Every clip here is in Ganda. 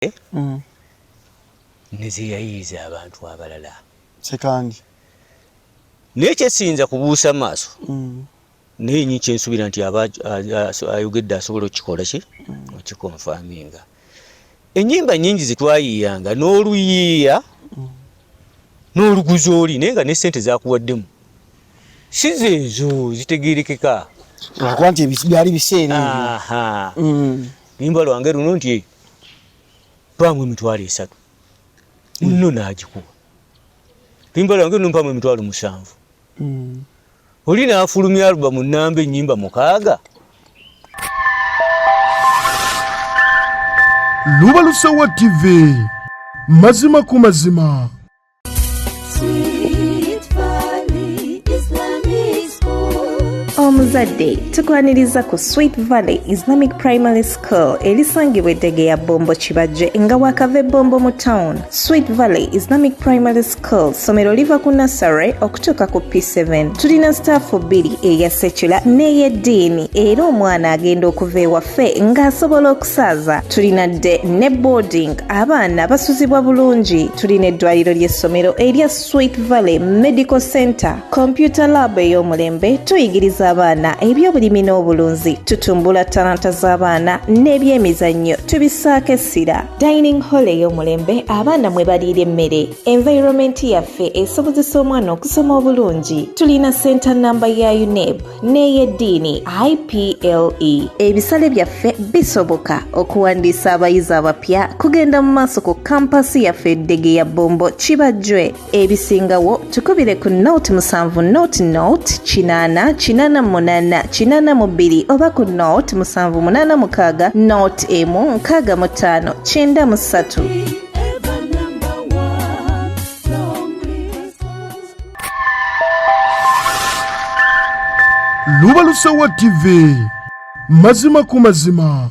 Ne zeyayiiza abantu abalala. Sekandi. Naye kyesiyinza kubuusa maaso, naye nyi kyensuubira nti aba ayogedde asobola okukikola ki, okiconfirminga. Ennyimba nnyingi zetwayiiyanga n'oluyiiya n'oluguza oli, naye nga ne ssente zakuwaddemu si zeezo zitegeerekeka. Lwakuba nti byali biseera ebyo. Aha. Luyimba lwange luno nti mpaamu 30,000, nno n'agikuwa. Luyimba lwange luno mpaamu 70,000. Oli n'afulumya alubamu nnamba ennyimba 6. Lubalusewa TV, mazima ku mazima. Omuzadde tukwaniriza ku Sweet Valley Islamic Primary School erisangibwa eddege ya Bombo Kibajje nga wakava Ebombo mu town. Sweet Valley Islamic Primary School ssomero liva ku nursery okutuuka ku P7. Tulina staafu bbiri, eya secular n'ey'eddiini, era omwana agenda okuva ewaffe ng'asobola okusaaza. Tulina dde ne boarding, abaana basuzibwa bulungi. Tulina eddwaliro ly'essomero erya Sweet Valley Medical Center, computer lab ey'omulembe, tuyigiriza abaana ebyobulimi n'obulunzi, tutumbula talanta z'abaana n'ebyemizannyo tubissaako essira. Dining hall ey'omulembe abaana mwe baliira emmere. Environment yaffe esobozesa omwana okusoma obulungi. Tulina center namba ya UNEB n'ey'eddiini IPLE. Ebisale byaffe bisoboka. Okuwandiisa abayizi abapya kugenda mu maaso ku kampasi yaffe eddege ya Bombo Kibajjwe. Ebisingawo tukubire ku 07 00 80 88 82 oba ku 07 86 01 65 93. Lubalusewa TV, mazima ku mazima.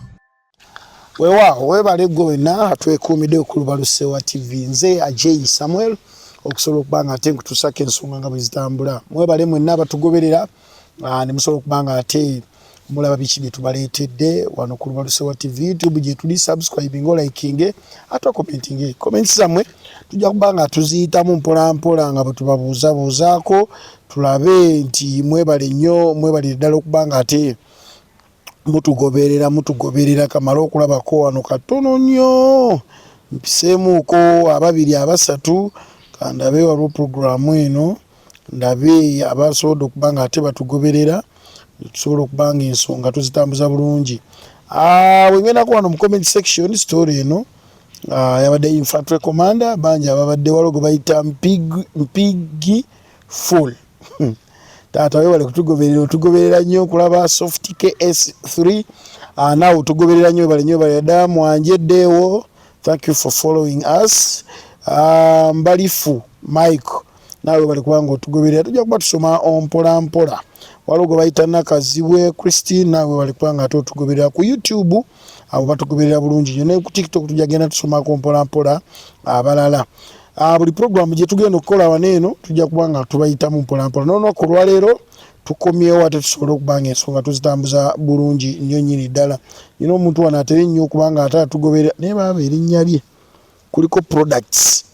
Weewaawo, weebale ggwe wenna atwekuumidde ku Lubalusewa TV. Nze Ajeyi Samuel okusobola okuba nga ate nkutuusako ensonga nga bwe zitambula. Mwebale mwenna abatugoberera ne musobola okuba nga ate mulaba biki bye tubaleetedde wano ku Lubalusewa TV. YouTube gye tuli, subscribing, olikinge ate commentinge. Comments zammwe tujja kuba nga tuziyitamu mpola mpola nga bwe tubabuuzabuuzaako tulabe nti mwebale nnyo, mwebalire ddala okuba nga ate mutugoberera, mutugoberera. Kamale okulabako wano katono nnyo, mpiseemuuko ababiri abasatu, kandabe waliwo puroguramu eno, ndabe abasobodde okuba nga ate batugoberera, tusobola okuba nga ensonga tuzitambuza bulungi. Bwe ngendako wano mu comment section, story eno yabadde infantry commander bangi ababadde, waliwo gwe bayita Mpigi Full. Taata webale kutugoberera, otugoberera nnyo okulaba Soft KS3, naawe otugoberera nnyo, webale nnyo, webale ddala. Mwanjeddeewo, thank you for following us. Mbalifu Mike, naawe webale kubanga otugoberera, tujja kuba tusoma mpola mpola. Waliwo gwe bayita Nakazibwe Christine, naawe webale kubanga ate otugoberera ku YouTube, abo batugoberera bulungi nnyo, ne ku TikTok tujja genda tusomako mpola mpola abalala. Buli program gye tugenda okukola wano eno tujja kuba nga tubayitamu mpola mpola. N'olunaku olwaleero tukomyewo ate tusobole okuba nga ensonga tuzitambuza bulungi nnyo nnyini ddala. Nina omuntu wano atera ennyo okuba nga ate atugoberera, naye baaba erinnya lye kuliko products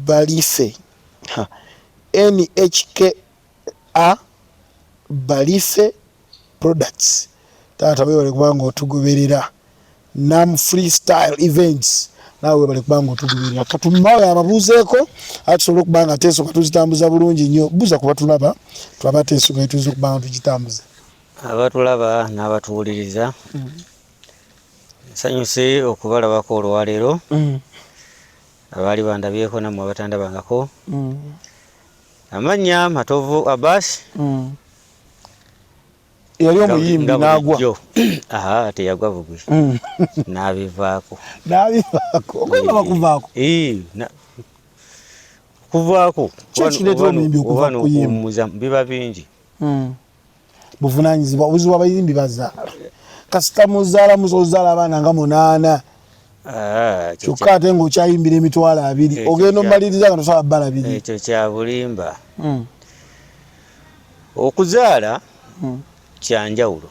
Balife, NHKA Balife Products. Taata webale kubanga otugoberera. Nam Freestyle Events, naawe webale kubanga otugoberera. Katumawe ababuuzeeko ate tusobole okuba nga ate ensonga tuzitambuza bulungi nnyo. Buuza kuba tulaba twaba ate ensonga yetuyinza okuba nga tugitambuza. Abatulaba n'abatuwuliriza, nsanyuse okubalabako olwaleero. Abaali bandabyeko nammwe abatandabangako. Amannya Matovu Abbas. Yali omuyimbi n'agwa. Aha, teyagwa bugwi. N'abivaako. N'abivaako. Okuyimba bakuvaako. Kuvaako. Ki ekireetera omuyimbi okuva ku kuyimba? Biba bingi. Buvunaanyizibwa, obuzibu abayimbi bazaala. Kasita muzaala muzozaala abaana nga 8. Kyokka ate ng'okyayimbira 20,000 ogenda omaliriza nga tosobola balabirira. Ekyo kya bulimba. Okuzaala kya njawulo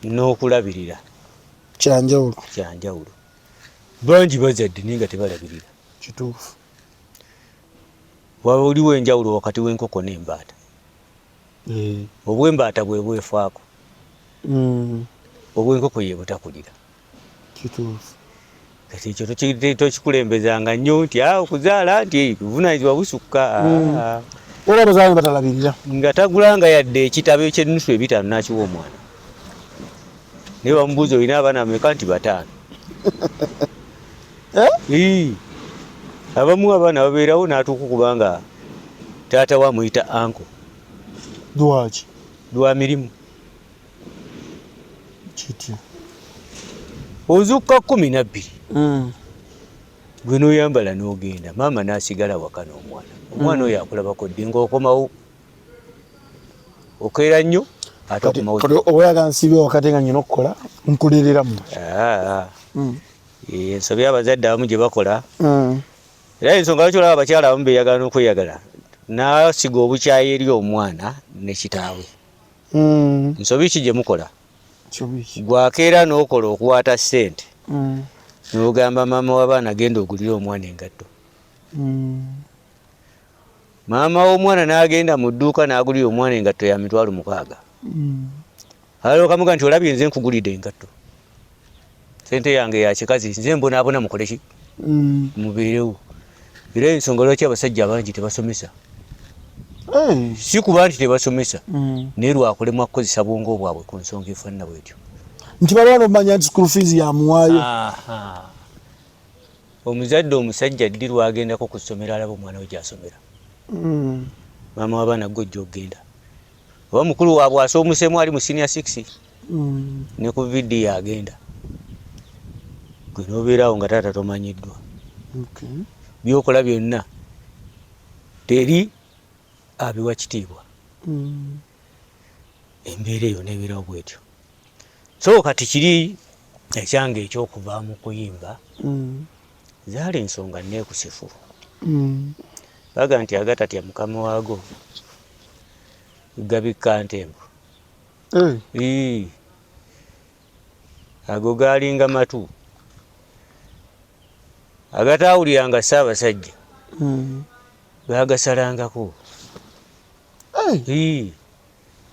n'okulabirira kya njawulo. Kya njawulo. Bangi bazadde naye nga tebalabirira. Kituufu. Waliwo enjawulo wakati w'enkoko n'embaata. Obw'embaata bwe bwefaako. Obw'enkoko ye butakulira. Kituufu. Kati ekyo tokikulembezanga nnyo nti okuzaala nti buvunaanyizibwa busukka. Oba abazaala batalabirira. Nga tagulanga yadde ekitabo eky'ennusu 5 n'akiwa omwana. Naye bamubuuza olina abaana bameka nti 5. Abamu abaana babeerawo n'atuuka kubanga taata we amuyita anko. Lwaki? Lwa mirimu. Kityo. Ozukka 12. Gwe n'oyambala n'ogenda, maama n'asigala waka n'omwana. Omwana oyo akulabako ddi ng'okomawo? Okeera nnyo ate okomawo. Kati oba nsibe wakati nga nnyina okukola, nkolerera mmwe. Ensobi abazadde abamu gye bakola. Era ensonga lwaki olaba abakyala abamu beeyagala n'okweyagala, n'asiga obukyayi eri omwana ne kitaawe. Nsobi ki gye mukola? Gwakeera n'okola okuwaata ssente. N'ogamba maama w'abaana genda ogulire omwana engatto. Maama w'omwana n'agenda mu dduuka n'agulira omwana engatto ya 600,000. Alooka muga nti olabye nze nkugulidde engatto. Ssente yange ya kikazi nze mbonaabona mukole ki? Mubeerewo. Era ensonga lwaki abasajja abangi tebasomesa. Si kuba nti tebasomesa, naye lwakulemwa kukozesa bwongo bwabwe ku nsonga efaanana bwetyo. Nti balwana omanya nti school fees yamuwaayo. Omuzadde omusajja ddi lwagendako ku ssomero alaba omwana we gy'asomera? Maama w'abaana gwe ojja okugenda. Oba mukulu waabwe asoomuseemu ali mu senior 6. Ne ku VD agenda. Gwe n'obeera awo nga taata tomanyiddwa. By'okola byonna teri abiwa kitiibwa. Embeera eyo n'ebeerawo bw'etyo. So kati kiri ekyange eky'okuva mu kuyimba, zaali ensonga nneekusifu. Baga nti agatatya mukama waago gabikka ntembo. Ago gaalinga matu agataawuliranga Ssaabasajja baagasalangako.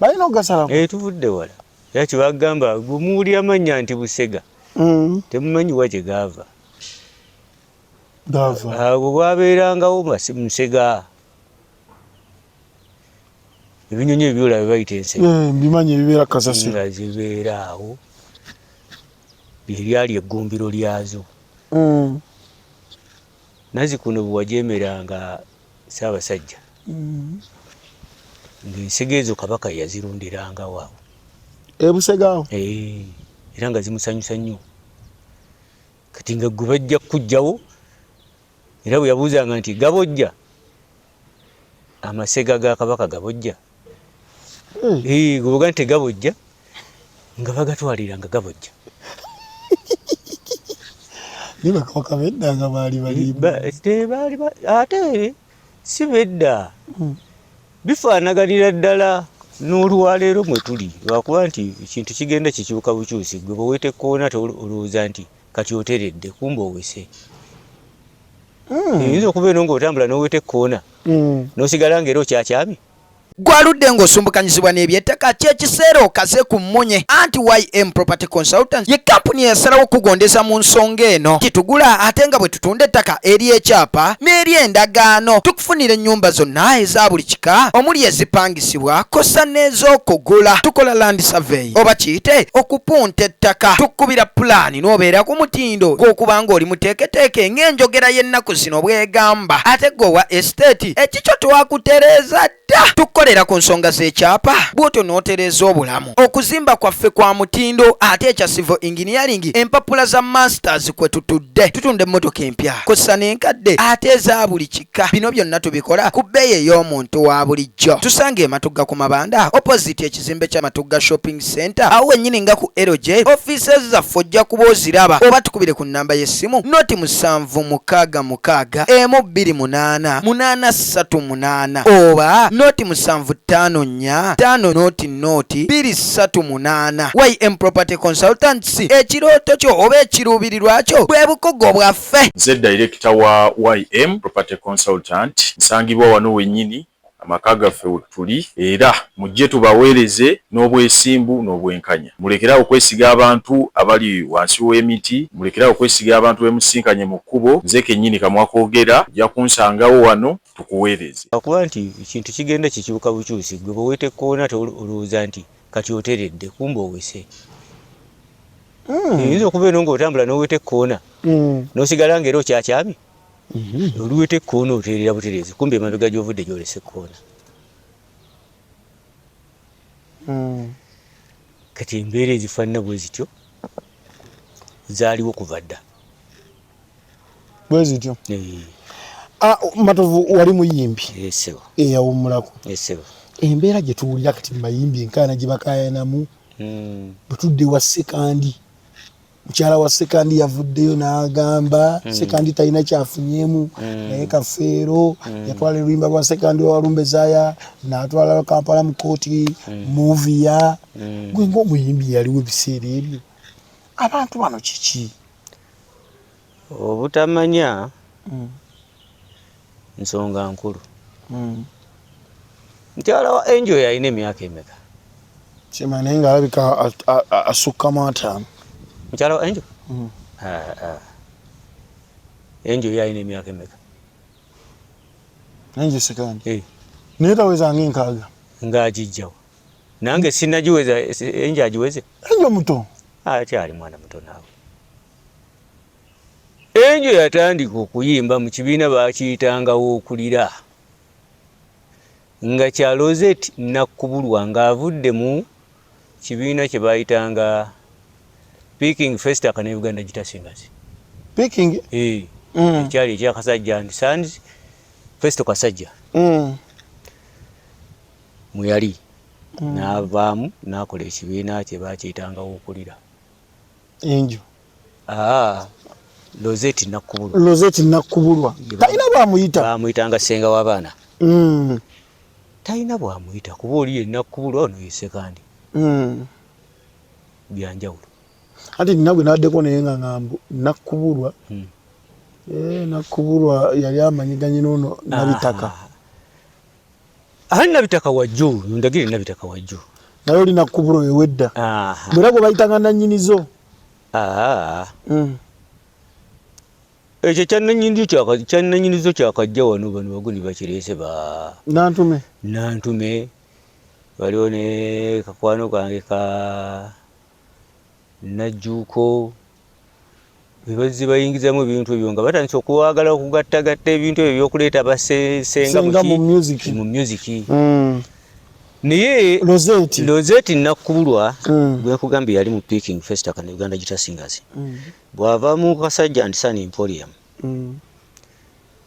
Balina okugasalako? Tuvudde wala. Era kye bagamba bwe muwulira amannya nti Busega, temumanyi wa gye gaava. Ago bwabeerangawo Musega. Ebinyonyi ebyo byolaba bye bayita ensega. Mbimanyi ebibeera kasasiro. Nga zibeera awo. Lye lyali eggumbiro lyazo. Nazzikuno bwe wajeemeranga Ssaabasajja, ng'ensega ezo Kabaka yazirundirangawo awo. E Busega awo? Era nga zimusanyusa nnyo. Kati nga gwe bajja kukuggyawo, era bwe yabuuzanga nti gabojja, amasega ga Kabaka gabojja. Gwe bw'ogamba nti tegabojja, nga bagatwalira nga gabojja. Naye bakabaka b'edda nga baali balimba. Tebaali ate si b'edda. Bifaanaganira ddala n'olwaleero mwe tuli, lwakuba nti ekintu kigenda kikyuka bukyusi. Ggwe bw'oweta ekkoona olowooza nti kati oteredde, kumbe owese. Oyinza okuba eno ng'otambula n'oweta ekkoona, n'osigala ng'era okyakyamye. Gwaludde ng'osumbukanyizibwa n'ebyettaka, ky'ekiseera okaze ku mmunye. Anti YM Property Consultants ye kampuni eyasalawo okukugondeza mu nsonga eno. Titugula ate nga bwe tutunda ettaka ery'ekyapa n'ery'endagaano. Tukufunira ennyumba zonna eza buli kika omuli ezipangisibwa kwossa n'ez'okugula. Tukola land survey oba kiyite okupunta ettaka. Tukukubira pulaani n'obeera ku mutindo gw'okuba ng'oli muteeketeeke ng'enjogera y'ennaku zino bw'egamba. Ate ggwe owa esiteeti ekikyo twakutereeza dda. Tukukolera ku nsonga z'ekyapa bw'otyo n'otereeza obulamu. Okuzimba kwaffe kwa mutindo ate ekya civil engineering empapula za masters kwe tutudde. Tutunda emmotoka empya kwossa n'enkadde ate eza buli kika. Bino byonna tubikola ku bbeeyi ey'omuntu wa bulijjo. Tusange e Matugga ku Mabanda opposite ekizimbe kya Matugga Shopping Center awo wennyini nga ku LJ offices zaffe ojja kuba oziraba oba tukubire ku nnamba y'essimu noti 766 1 28 838 oba noti 7 0754 50 0 238. YM Property Consultants, ekirooto kyo oba ekiruubirirwa kyo bwe bukugo bwaffe. Nze dayirekita wa YM Property Consultant, nsangibwa wano wennyini amaka gaffe wetuli, era mujje tubaweereze n'obwesimbu n'obwenkanya. Mulekere okwesiga abantu abali wansi w'emiti, mulekere okwesiga abantu bemusinkanye mu kkubo. Nze kennyini kamwa koogera, ojja kunsangawo wano tukuweereze. Akuba nti ekintu kigenda kikyuka bukyusi, gwe bweweta ekkoona olowooza nti kati oteredde, kumbe owese. Eyinza okuba eno ng'otambula n'oweta ekkoona n'osigala ng'era okyakyamye. Oluweta ekkoona oteerera butereezi, kumbe emabega gy'ovudde gy'olese ekkoona. Kati embeera ezifaanana bwe zityo zaaliwo kuva dda. Bwe zityo. Matovu wali muyimbi eyawummulako. Embeera gye tuwulira kati mu bayimbi, enkaayana gye bakaayanamu, bwe tudde wa Ssekandi, mukyala wa Ssekandi yavuddeyo n'agamba Ssekandi talina kyafunyeemu, naye Kafeero yatwala oluyimba lwa Ssekandi Walumbe Zaaya n'atwala Kampala mu kooti muviya. Gwe ng'omuyimbi yaliwo ebiseera ebyo, abantu bano kiki? Obutamanya nsonga nkulu. Mukyala wa Angel alina emyaka emeka? Kimanyi, naye ng'alabika asukkamu 50. Mukyala wa Angel? Angel ye alina emyaka emeka? Angel Ssekandi naye taweza nga 60. Ng'agijjawo nange sinagiweza, Angel agiweze? Angel muto. Akyali mwana muto naawe. Angel yatandika okuyimba mu kibiina bakiyitanga Wookulira, nga kya Rosette Nakkubulwa, ng'avudde mu kibiina kye bayitanga Picking Festac ne Uganda Guitar Singers. Picking? Ekyali ekyakasajja and Sons, Festo Kasajja mwe yali, n'avaamu n'akola ekibiina kye bakiyitanga Wookulira. Angel? Aa, Rosette Nakkubulwa. Rosette Nakkubulwa talina bwamuyita. Bamuyitanga ssenga w'abaana. Talina bwamuyita, kuba oli ye Nakkubulwa, ono ye Ssekandi. Byanjawulo. Anti nina gwe nabaddeko naye nga ngambu Nakkubulwa. Nakkubulwa yali amanyiganye n'ono Nabitaka. Ali Nabitaka wajjo, ndagire Nabitaka wajjo. Naye oli Nakkubulwa ewedda bwera gwe bayitanga nannyinizo. Ekyo kyannanyinizo kyakajja wano, bano bagundi bakireese ba Nantume. Nantume waliwo ne kakwano kange ka Najjuuko, bebazze bayingizamu ebintu ebyo nga batandise okwagala okugattagatta ebintu ebyo ebyokuleeta basenga Senga mu music. Mu music. Naye Rosette. Rosette Nakkubulwa gwe nkugambye yali mu Picking Festac ne Uganda Guitar Singers. Bw'ava mu Kasajja and Son Emporium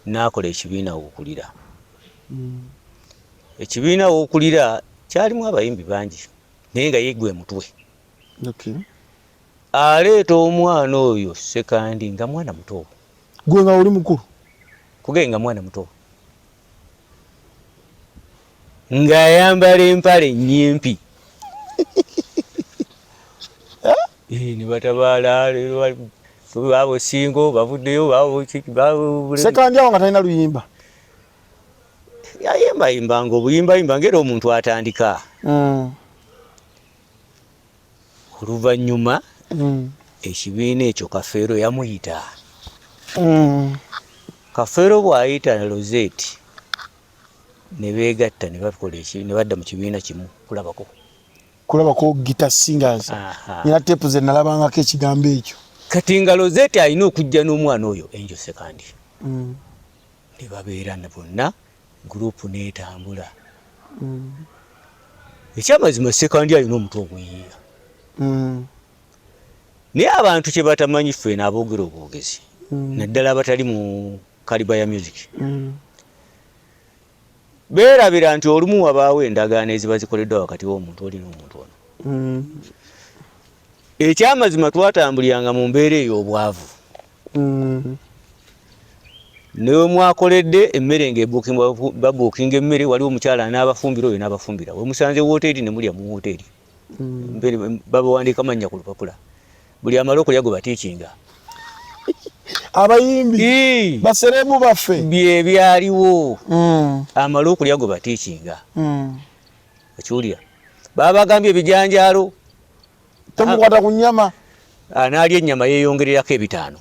n'akola ekibiina Wookulira. Ekibiina Wookulira kyalimu abayimbi bangi, naye nga ye gwe mutwe. Aleeta omwana oyo Ssekandi nga mwana muto. Gwe nga oli mukulu. Kuge nga mwana muto, ng'ayambala empale nnyimpi. Ne batabaala leero baabo singo bavuddeyo baabo Ssekandi awo nga talina luyimba. Yayimbayimbanga obuyimbayimba ng'era omuntu atandika. Oluvannyuma ekibiina ekyo Kafeero yamuyita. Kafeero bw'ayita Rosette ne beegatta ne bakola ne badda mu kibiina kimu kulabako. Kulabako Guitar Singers. Nina tepu ze nalabangako ekigambo ekyo. Kati nga Rosette alina okujja n'omwana oyo Angel Ssekandi. Ne babeera bonna group n'etambula. Ekyamazima Ssekandi alina omutwe oguyiiya. Naye abantu kye batamanyi, ffe n'aboogera obwogezi, naddala abatali mu caliber ya music, beerabira nti olumu wabaawo endagaano eziba zikoleddwa wakati w'omuntu oli n'omuntu ono. Ekyamazima twatambuliranga mu mbeera ey'obwavu. Newemwakoledde emmere nga babuukinga emmere, waliwo omukyala anaabafumbira, oyo n'abafumbira. Wemusanze woteeri ne mulya mu woteeri. Babawandiika mannya ku lupapula, buli amala okulya gwe batiikinga. Abayimbi baserebu baffe bye byaliwo. Amala okulya gwe batiikinga. Okiwulira, babagambye ebijanjaalo temukwata ku nnyama. Anaalya ennyama yeeyongererako 500.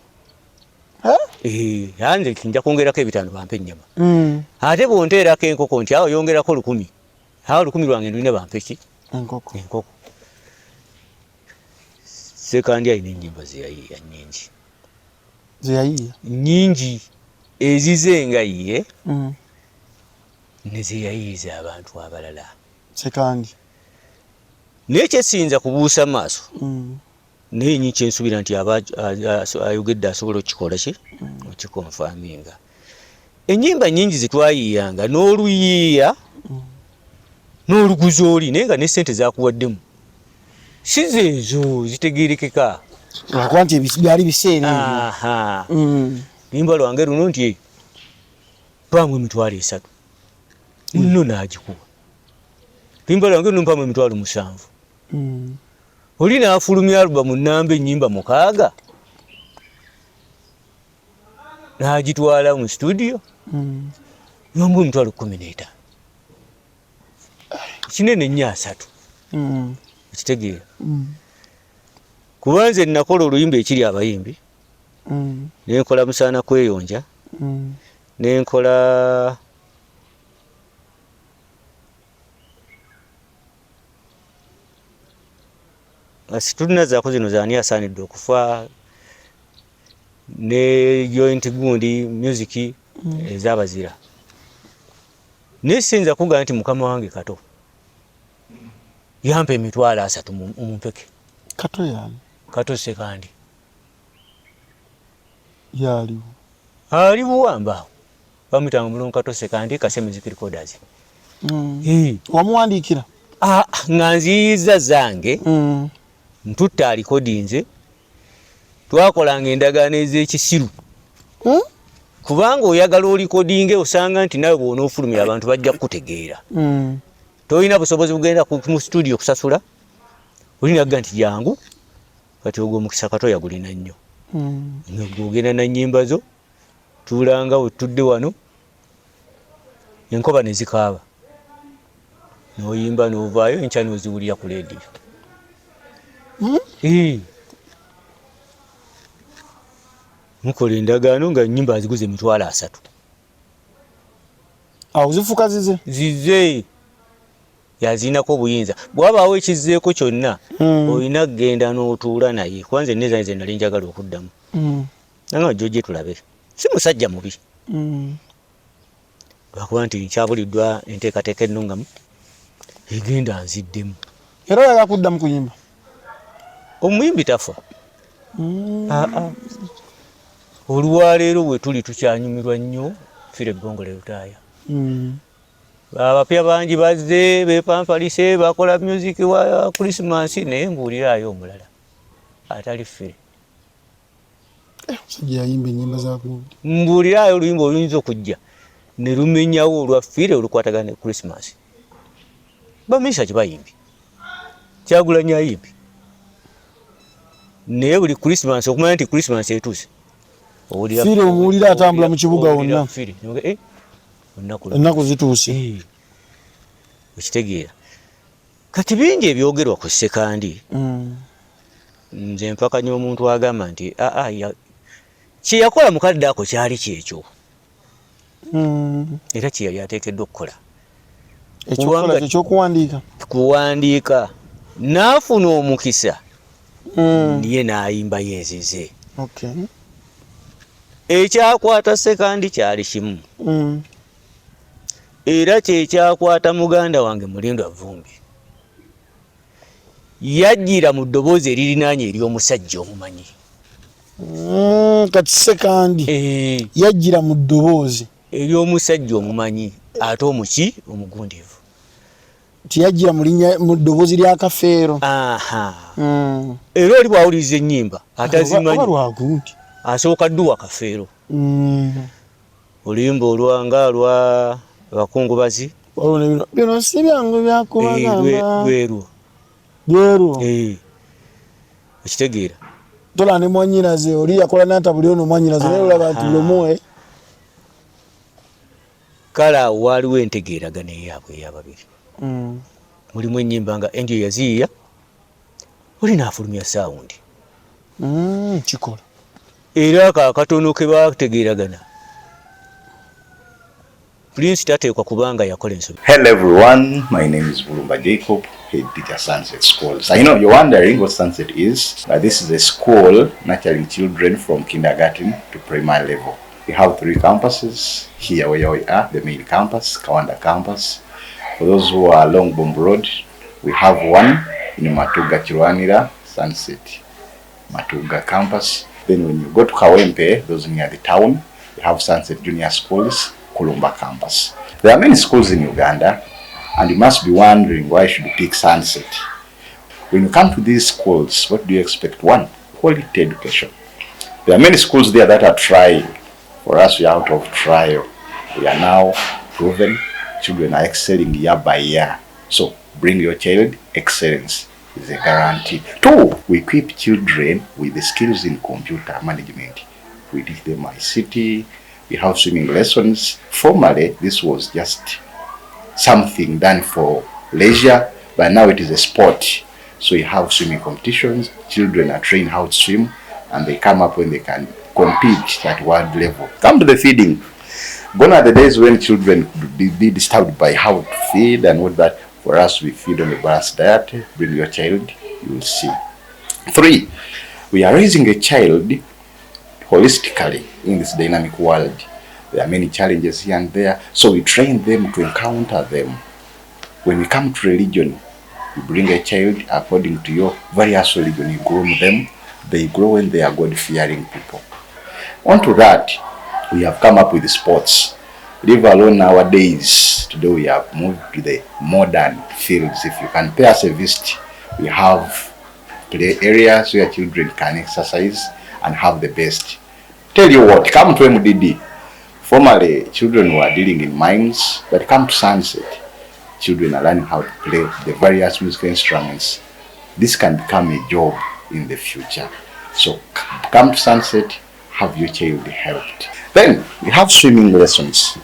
Nze nja kwongerako 500 bampe ennyama. Ate bw'onteerako enkoko nti awo yongerako 1000, awo 1000 lwange ndulina bampe ki? Enkoko. Enkoko. Ssekandi alina ennyimba ze yayiiya nnyingi. Ze yayiiya? Nnyingi ezize nga ye ne ze yayiiza abantu abalala. Ssekandi. Naye kyesiyinza kubuusa maaso. Naye nyi kyensubira nti aba ayogedde asobola okukikola ki? Okikonfaminga. Ennyimba nnyingi ze twayiiyanga n'oluyiiya n'oluguza oli, naye nga ne ssente zakuwaddemu si zeezo zitegeerekeka. Lwakuba nti byali biseera ebyo. Luyimba lwange luno nti mpaamu 30,000 nno n'agikuwa. Luyimba lwange luno mpaamu 70,000. Oli n'afulumya alubamu nnamba ennyimba 6 n'agitwala mu studio yombu 15,000. Kinene nnyo 30. Okitegeera? Kuba nze nakola oluyimba ekiri abayimbi, ne nkola musaana kweyonja, ne nkola situlina zaako zino zani asaanidde okufa ne joint gundi music ez'abazira. Naye siyinza kugamba nti mukama wange Kato yampa 30,000 mu mpeke. Kato yani? Kato Ssekandi. Yaliwo. Ali buwamba awo. Bamuyitanga Mulongo Kato Ssekandi, Kase Music Recorders. Wamuwandiikira? Nga nziyiza zange. Ntutte alikodinze. Twakolanga endagaano ez'ekisiru. Kubanga oyagala olikodinge osanga nti nawe bw'onoofulumya abantu bajja kukutegeera. Tolina busobozi bugenda mu studio kusasula. Olina kugamba nti jangu. Kati ogwo omukisa Kato yagulina nnyo. Ogenda na nnyimba zo, tuulanga we tutudde wano, enkoba ne zikaaba. N'oyimba n'ovaayo enkya n'oziwulira ku leediyo. Mukola endagaano nga nnyimba aziguze 30,000. Awo zifuuka zize? Zize. Yazirinako obuyinza. Bw'abaawo ekizzeeko kyonna, olina kugenda n'otuula naye. Kuba nze nne zange ze nali njagala okuddamu. Nangamba jjojje tulabe. Si musajja mubi. Lwakuba nti nkyabuliddwa enteekateeka ennungamu egenda nziddemu. Era oyagala kuddamu kuyimba? Omuyimbi tafa. Olwaleero we tuli tukyanyumirwa nnyo Philly Bongole Lutaaya. Abapya bangi bazze beepanfalise bakola music wa Christmas, naye mbuuliraayo omulala atali Philly. Omusajja yayimba ennyimba za gundi. Mbuuliraayo oluyimba oluyinza okujja ne lumenyawo olwa Philly olukwatagana ne Christmas. Baminisita kibayimbi, Kyagulanyi ayimbi, naye buli Christmas okumanya nti Christmas etuuse. Philly omuwulira atambula mu kibuga wonna. Ennaku zituuse. Okitegeera. Kati bingi ebyogerwa ku Ssekandi. Nze mpakanya omuntu agamba nti kye yakola mu kadde ako kyali kyekyo. Era kye yali ateekeddwa okukola. Ekyokukola ekyokuwandiika. Kuwandiika. N'afuna omukisa. Ye n'ayimbayo ezize. Ekyakwata Ssekandi kyali kimu. Era kyekyakwata muganda wange Mulindwa Vvumbi. Yajjira mu ddoboozi eririnaanye ery'omusajja omumanyi. Kati Ssekandi yajjira mu ddoboozi ery'omusajja omumanyi ate omuki omugundivu. Tiyajjira mu ddoboozi lya Kafeero. Era oli bw'awuliriza ennyimba atazimanyi. Oba lwagundi. Asooka dduwa Kafeero. Oluyimba olwa nga lwa abakungubazi. Bino si byangu byakubagamba. Eh, lwerwo. Lwerwo. Eh. Okitegeera. Tola ne mwanyinaze oli yakola nantabuli ono mwanyinaze naye olaba nti lumu. Kale awo waaliwo entegeeragana eyaabwe ey'ababiri. Mulimu ennyimba nga Angel yaziyiya oli n'afulumya saawundi. Kikola. Era ako akatono ke baategeeragana Prince tateekwa kuba nga yakola ensobi. Hello everyone, my name is Bulumba Jacob, head teacher Sunset Schools. I know you're wondering what Sunset is, but this is a school nurturing children from kindergarten to primary level. We have 3 campuses here where we are, the main campus, Kawanda campus. For those who are along Bomb Road, we have one in Matuga Kirwanira, Sunset Matuga campus. Then when you go to Kawempe, those near the town, we have Sunset Junior Schools, Kulumba campus. There are many schools in Uganda, and you must be wondering why should you pick Sunset. When you come to these schools, what do you expect? One, quality education. There are many schools there that are trying. For us, we are out of trial. We are now proven. Children are excelling year by year. So bring your child, excellence is a guarantee. 2, we equip children with the skills in computer management. We teach them ICT, we have swimming lessons. Formerly, this was just something done for leisure, but now it is a sport. So you have swimming competitions, children are trained how to swim, and they come up when they can compete at world level. Come to the feeding. Gone are the days when children could be disturbed by how to feed and what that. For us, we feed on a balanced diet. Bring your child, you will see. 3, we are raising a child holistically in this dynamic world. There are many challenges here and there, so we train them to encounter them. When we come to religion, you bring a child according to your various religion, you groom them, they grow when they are God-fearing people. Onto that, we have come up with sports. Leave alone nowadays, today we have moved to the modern fields. If you can pay us a visit, we have play areas where children can exercise and have the best. Tell you what, come to MDD. Formerly, children were dealing in mines, but come to Sunset, children are learning how to play the various musical instruments. This can become a job in the future. So come to Sunset, have your child helped. Then we have swimming lessons.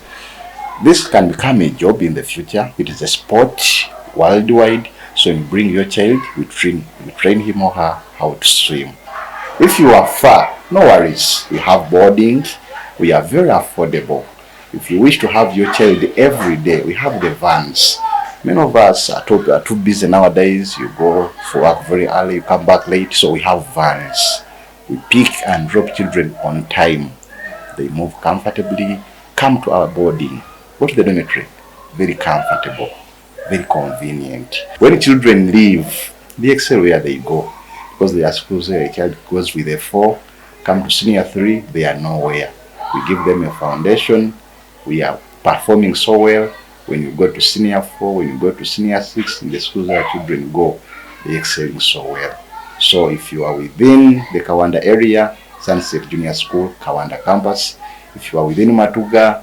This can become a job in the future. It is a sport worldwide. So you bring your child, we train him or her how to swim. If you are far, no worries. We have boarding. We are very affordable. If you wish to have your child every day, we have the vans. Many of us are too busy nowadays. You go for work very early, you come back late, so we have vans. We pick and drop children on time. They move comfortably, come to our boarding, go to the dormitory, very comfortable, very convenient. When children leave, they excel where they go, because there are schools where a child goes with a 4, come to senior 3, they are nowhere. We give them a foundation, we are performing so well. When you go to senior 4, when you go to senior 6, in the schools where children go, they excelling so well. So if you are within the Kawanda area, Sunset Junior School, Kawanda campus. If you are within Matuga,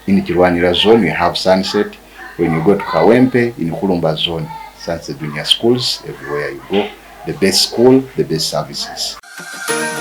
in Kirwanira zone, we have Sunset. When you go to Kawempe, in Kulumba zone, Sunset Junior Schools, everywhere you go, the best school, the best services.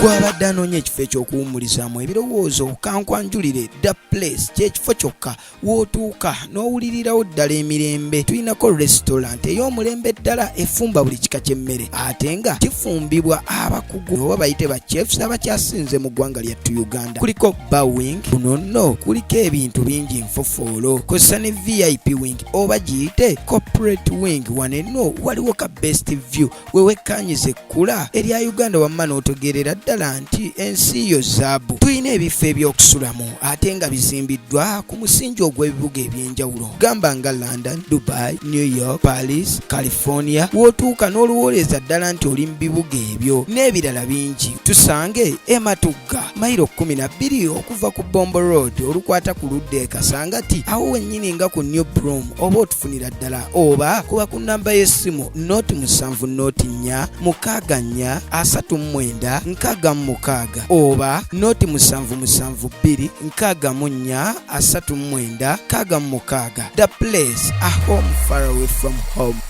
Gwabadde anoonya ekifo eky'okuwummulizaamu ebirowoozo, kankwanjulire The Place ky'ekifo kyokka w'otuuka n'owulirirawo ddala emirembe. Tulinako restaurant ey'omulembe ddala efumba buli kika ky'emmere ate nga kifumbibwa abakugu oba bayite ba chefs abakyasinze mu ggwanga lyattu Uganda. Kuliko bar wing, kuno nno kuliko ebintu bingi nfofoolo, kozesa ne VIP wing oba giyite corporate wing. Wano eno waliwo ka best view we wekkaanyiza ekkula erya Uganda wamma n'otegeerera ddala nti ensi yo zaabu. Tulina ebifo eby'okusulamu ate nga bizimbiddwa ku musingi ogw'ebibuga eby'enjawulo gamba nga London, Dubai, New York, Paris, California. W'otuuka n'olowooleza ddala nti oli mu bibuga ebyo n'ebirala bingi. Tusange e Matugga mayiro 12 okuva ku Bombo Road olukwata ku ludda e Kasangati, awo wennyini nga ku New Broom oba otufunira ddala, oba kuba ku namba y'essimu 0 7 0 4 6 4 39 66 oba noti 772 64 39 66. The place, a home far away from home.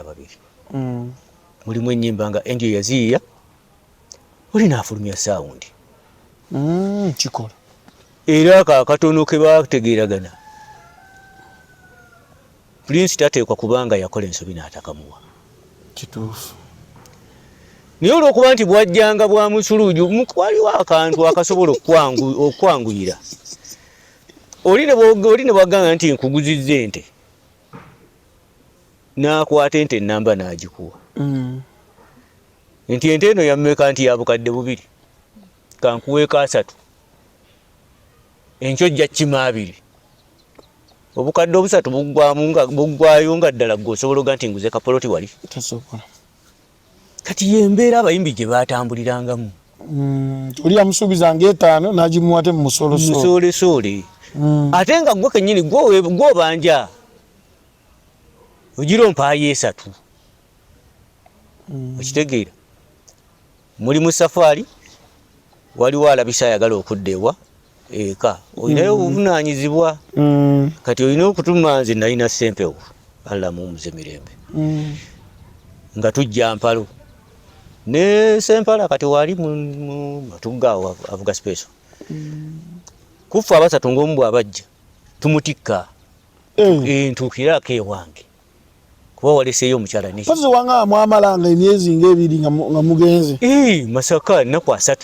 Ababiri mulimu ennyimba nga enjo yaziyiya oli naafulumya sound. Kikola. Era ako akatono ke bategeeragana, Prince tateekwa kubanga yakola ensobi n'atakamuwa. Kituufu. Naye olwokuba nti bwajjanga bwa musuluju, waliwo akantu akasobola okwanguyira oli ne bwagamba nti nkuguzizza ente, n'akwata ente ennamba n'agikuwa nti ente eno yammeka, nti ya 2000, kankuweeko 3, enkyo ojja kima 2, 3000 buggwamu nga buggwayo, nga ddala gwe osobola oga nti nguze kapoloti wali. Tasobola. Kati yembeera abayimbi gye batambulirangamu. Oli yamusuubiza nga 5 n'agimuwa te mu musoolosolo. Musoolesole. Ate nga gwe kennyini gw'obanja ogira ompaayo 3. Okitegeera, muli mu safaari, waliwo alabisa ayagala okudda ewa eka, olinayo obuvunaanyizibwa. Kati olina okutuma. Nze nalina Sempewo, Allah muwumuze mirembe, nga tujja mpalo ne Sempala, kati wali Matugga awo avuga special. Kufa abasatu ng'omu bw'abajja tumutikka. Ntuukirako ewange kuba waleseeyo omukyala ne Pozi wanga mwamalanga emyezi ng'ebiri nga mugenze. Masaka nnaku 30,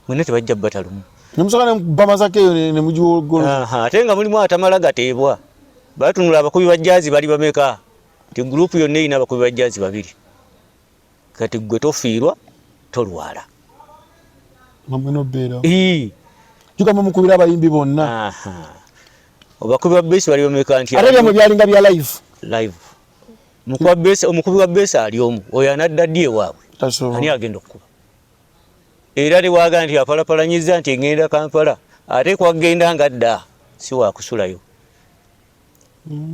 mwena tebajja bbata lumu. Nemusooka ne mukuba Masaka eyo ne mugiwogoloza. Aha, ate nga mulimu atamala gateebwa, batunula abakubi ba jazz bali bameka, nti gurupu yonna erina abakubi ba jazz babiri, kati gwe tofiirwa tolwala. Nga mwena obeerawo. Jukamba mukubira abayimbi bonna. Aha. Abakubi ba bass bali bameka, nti Ate byamwe byalinga bya live. Live. Omukubi wa bass, omukubi wa bass ali omu, oyo anadda ddi ewaabwe? Tasobola. Ani agenda okukuba? Era tewaga nti apalapalanyiza nti ngenda Kampala, ate kwagenda nga dda si wakusulayo.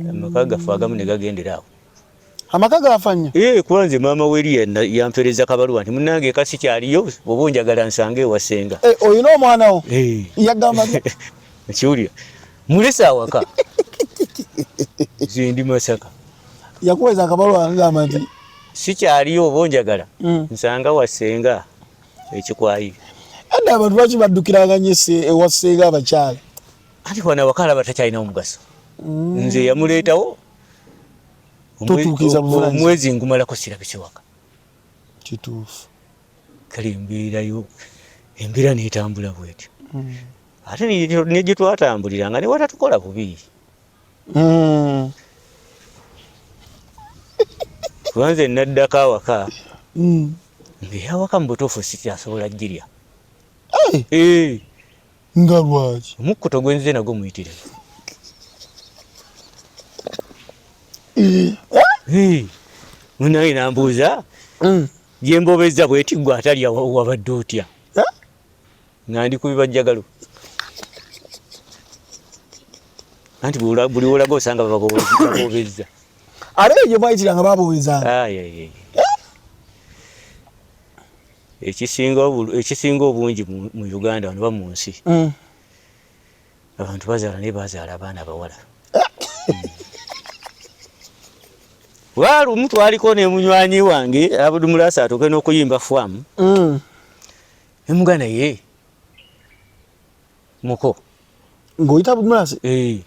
Amaka gaffe agamu ne gagendera awo. Amaka gafa nnyo. Kuba nze maama weri yampereza kabaluwa nti munnange eka sikyaliyo, oba onjagala nsange ewa ssenga. Olina omwana wo? Yagamba Ekiwulira mulese awaka, nze ndi Masaka. Yakuweza akabaluwa agamba nti sikyaliyo, oba onjagala nsanga wa ssenga ekikwayi. Adde abantu lwaki baddukiranga nnyo ewa ssenga abakyala? Anti wano awaka alaba takyalinawo mugaso. Nze yamuleetawo. Totuukiriza buvunaanyizibwa. Omwezi ngumalako sirabise waka. Kituufu. Kale embeerayo, embeera neetambula bwetyo. Ate ne gye twatambulira nga ne watatukola bubi. Kuba nze naddako awaka ng'eyawaka mu butuufu sikyasobola girya. Nga lwaki? Omukkuto gwe nzize nagwo muyitirivu. Munaye nambuuza gye mbobezza bweti, gwe atalya wabadde otya? Nga ndi ku bibajjagalo, anti buli wolaga osanga babobezza. Ate eyo gye mwayitiranga babobezanga? Ai, ai, ai. Ekisinga obungi mu Uganda wano ba mu nsi, abantu bazaala naye bazaala abaana abawala. Lumu twaliko ne munywanyi wange Abudu Mulasa atuuke n'okuyimba fwamu. Nemuga naye muko Ng'oyita Abudu Mulasa? Eh.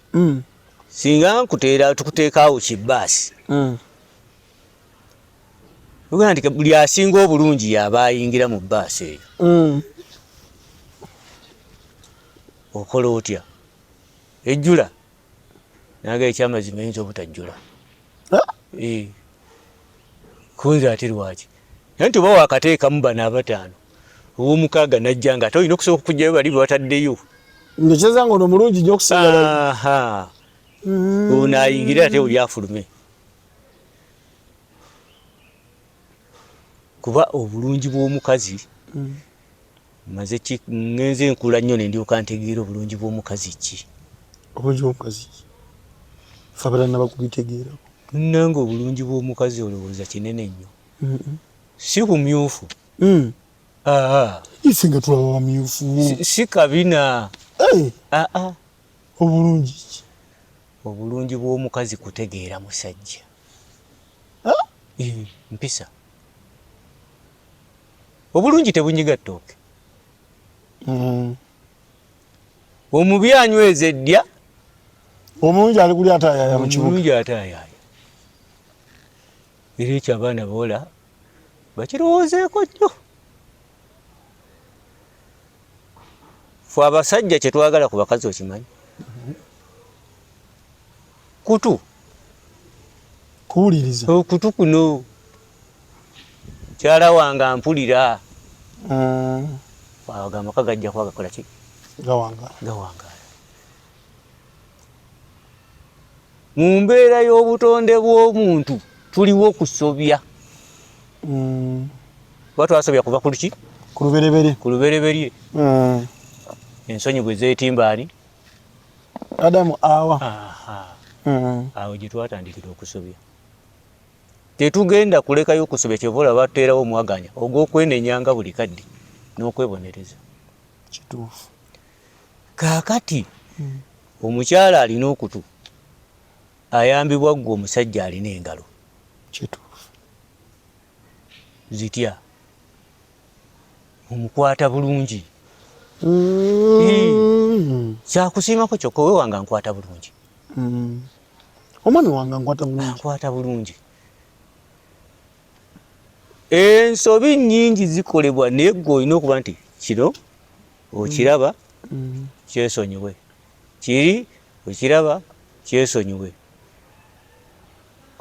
Singa nkuteera tukuteekaawo kibaasi. Uganda nti buli asinga obulungi yaba ayingira mu bbaasi eyo. Okola otya? Ejjula? Naga ekyamazima eyinza obutajjula. Eh. Kunze ate lwaki? Naye nti oba wakateekamu bano abataano, ow'omukaaga najja nga ate olina okusooka okuggyayo bali be bataddeyo. Ng'ekyeza nga ono mulungi nnyo okusinga bali. Aha. Ono ayingire ate oli afulume. Kuba obulungi bw'omukazi maze ngenze nkula nnyo ne ndyoka ntegeera obulungi bw'omukazi ki. Obulungi bw'omukazi ki? Ffe abatannaba kubitegeerako. Munnange obulungi bw'omukazi olowooza kinene nnyo? Si bumyufu. Ife nga tulaba bamyufu. Si kabina. Obulungi ki? Obulungi bw'omukazi kutegeera musajja. Mpisa. Obulungi tebunyiga ttooke. Omubi anyweza eddya. Omulungi ali kuli ataayaaya mu kibuga. Omulungi ataayaaya. Era ekyo abaana bawala bakirowoozeeko nnyo. Ffe abasajja kye twagala ku bakazi okimanyi? Kutu. Kuwuliriza. Okutu kuno. Mukyala wange ampulira. Ago amaka gajja kuba gakola ki? Gawangaala. Gawangaala. Mu mbeera y'obutonde bw'omuntu tuliwo kusobya. Kuba twasobya kuva ku luki? Ku lubereberye. Ku lubereberye. Ensonyi bwe zeetimba ani? Adamu awa. Awo gye twatandikira okusobya. Tetugenda kulekayo kusobya kyova olaba batuteerawo omwaganya ogw'okwenenyanga buli kadde n'okwebonereza. Kituufu. Kaakati omukyala alina okutu ayambibwa ggwe omusajja alina engalo. Kituufu. Zitya? Omukwata bulungi. Kyakusiimako kyokka owe wange ankwata bulungi. Omwami wange ankwata bulungi. Ankwata bulungi. Ensobi nnyingi zikolebwa naye ggwe olina okuba nti kino okiraba kyesonyiwe, kiri okiraba kyesonyiwe.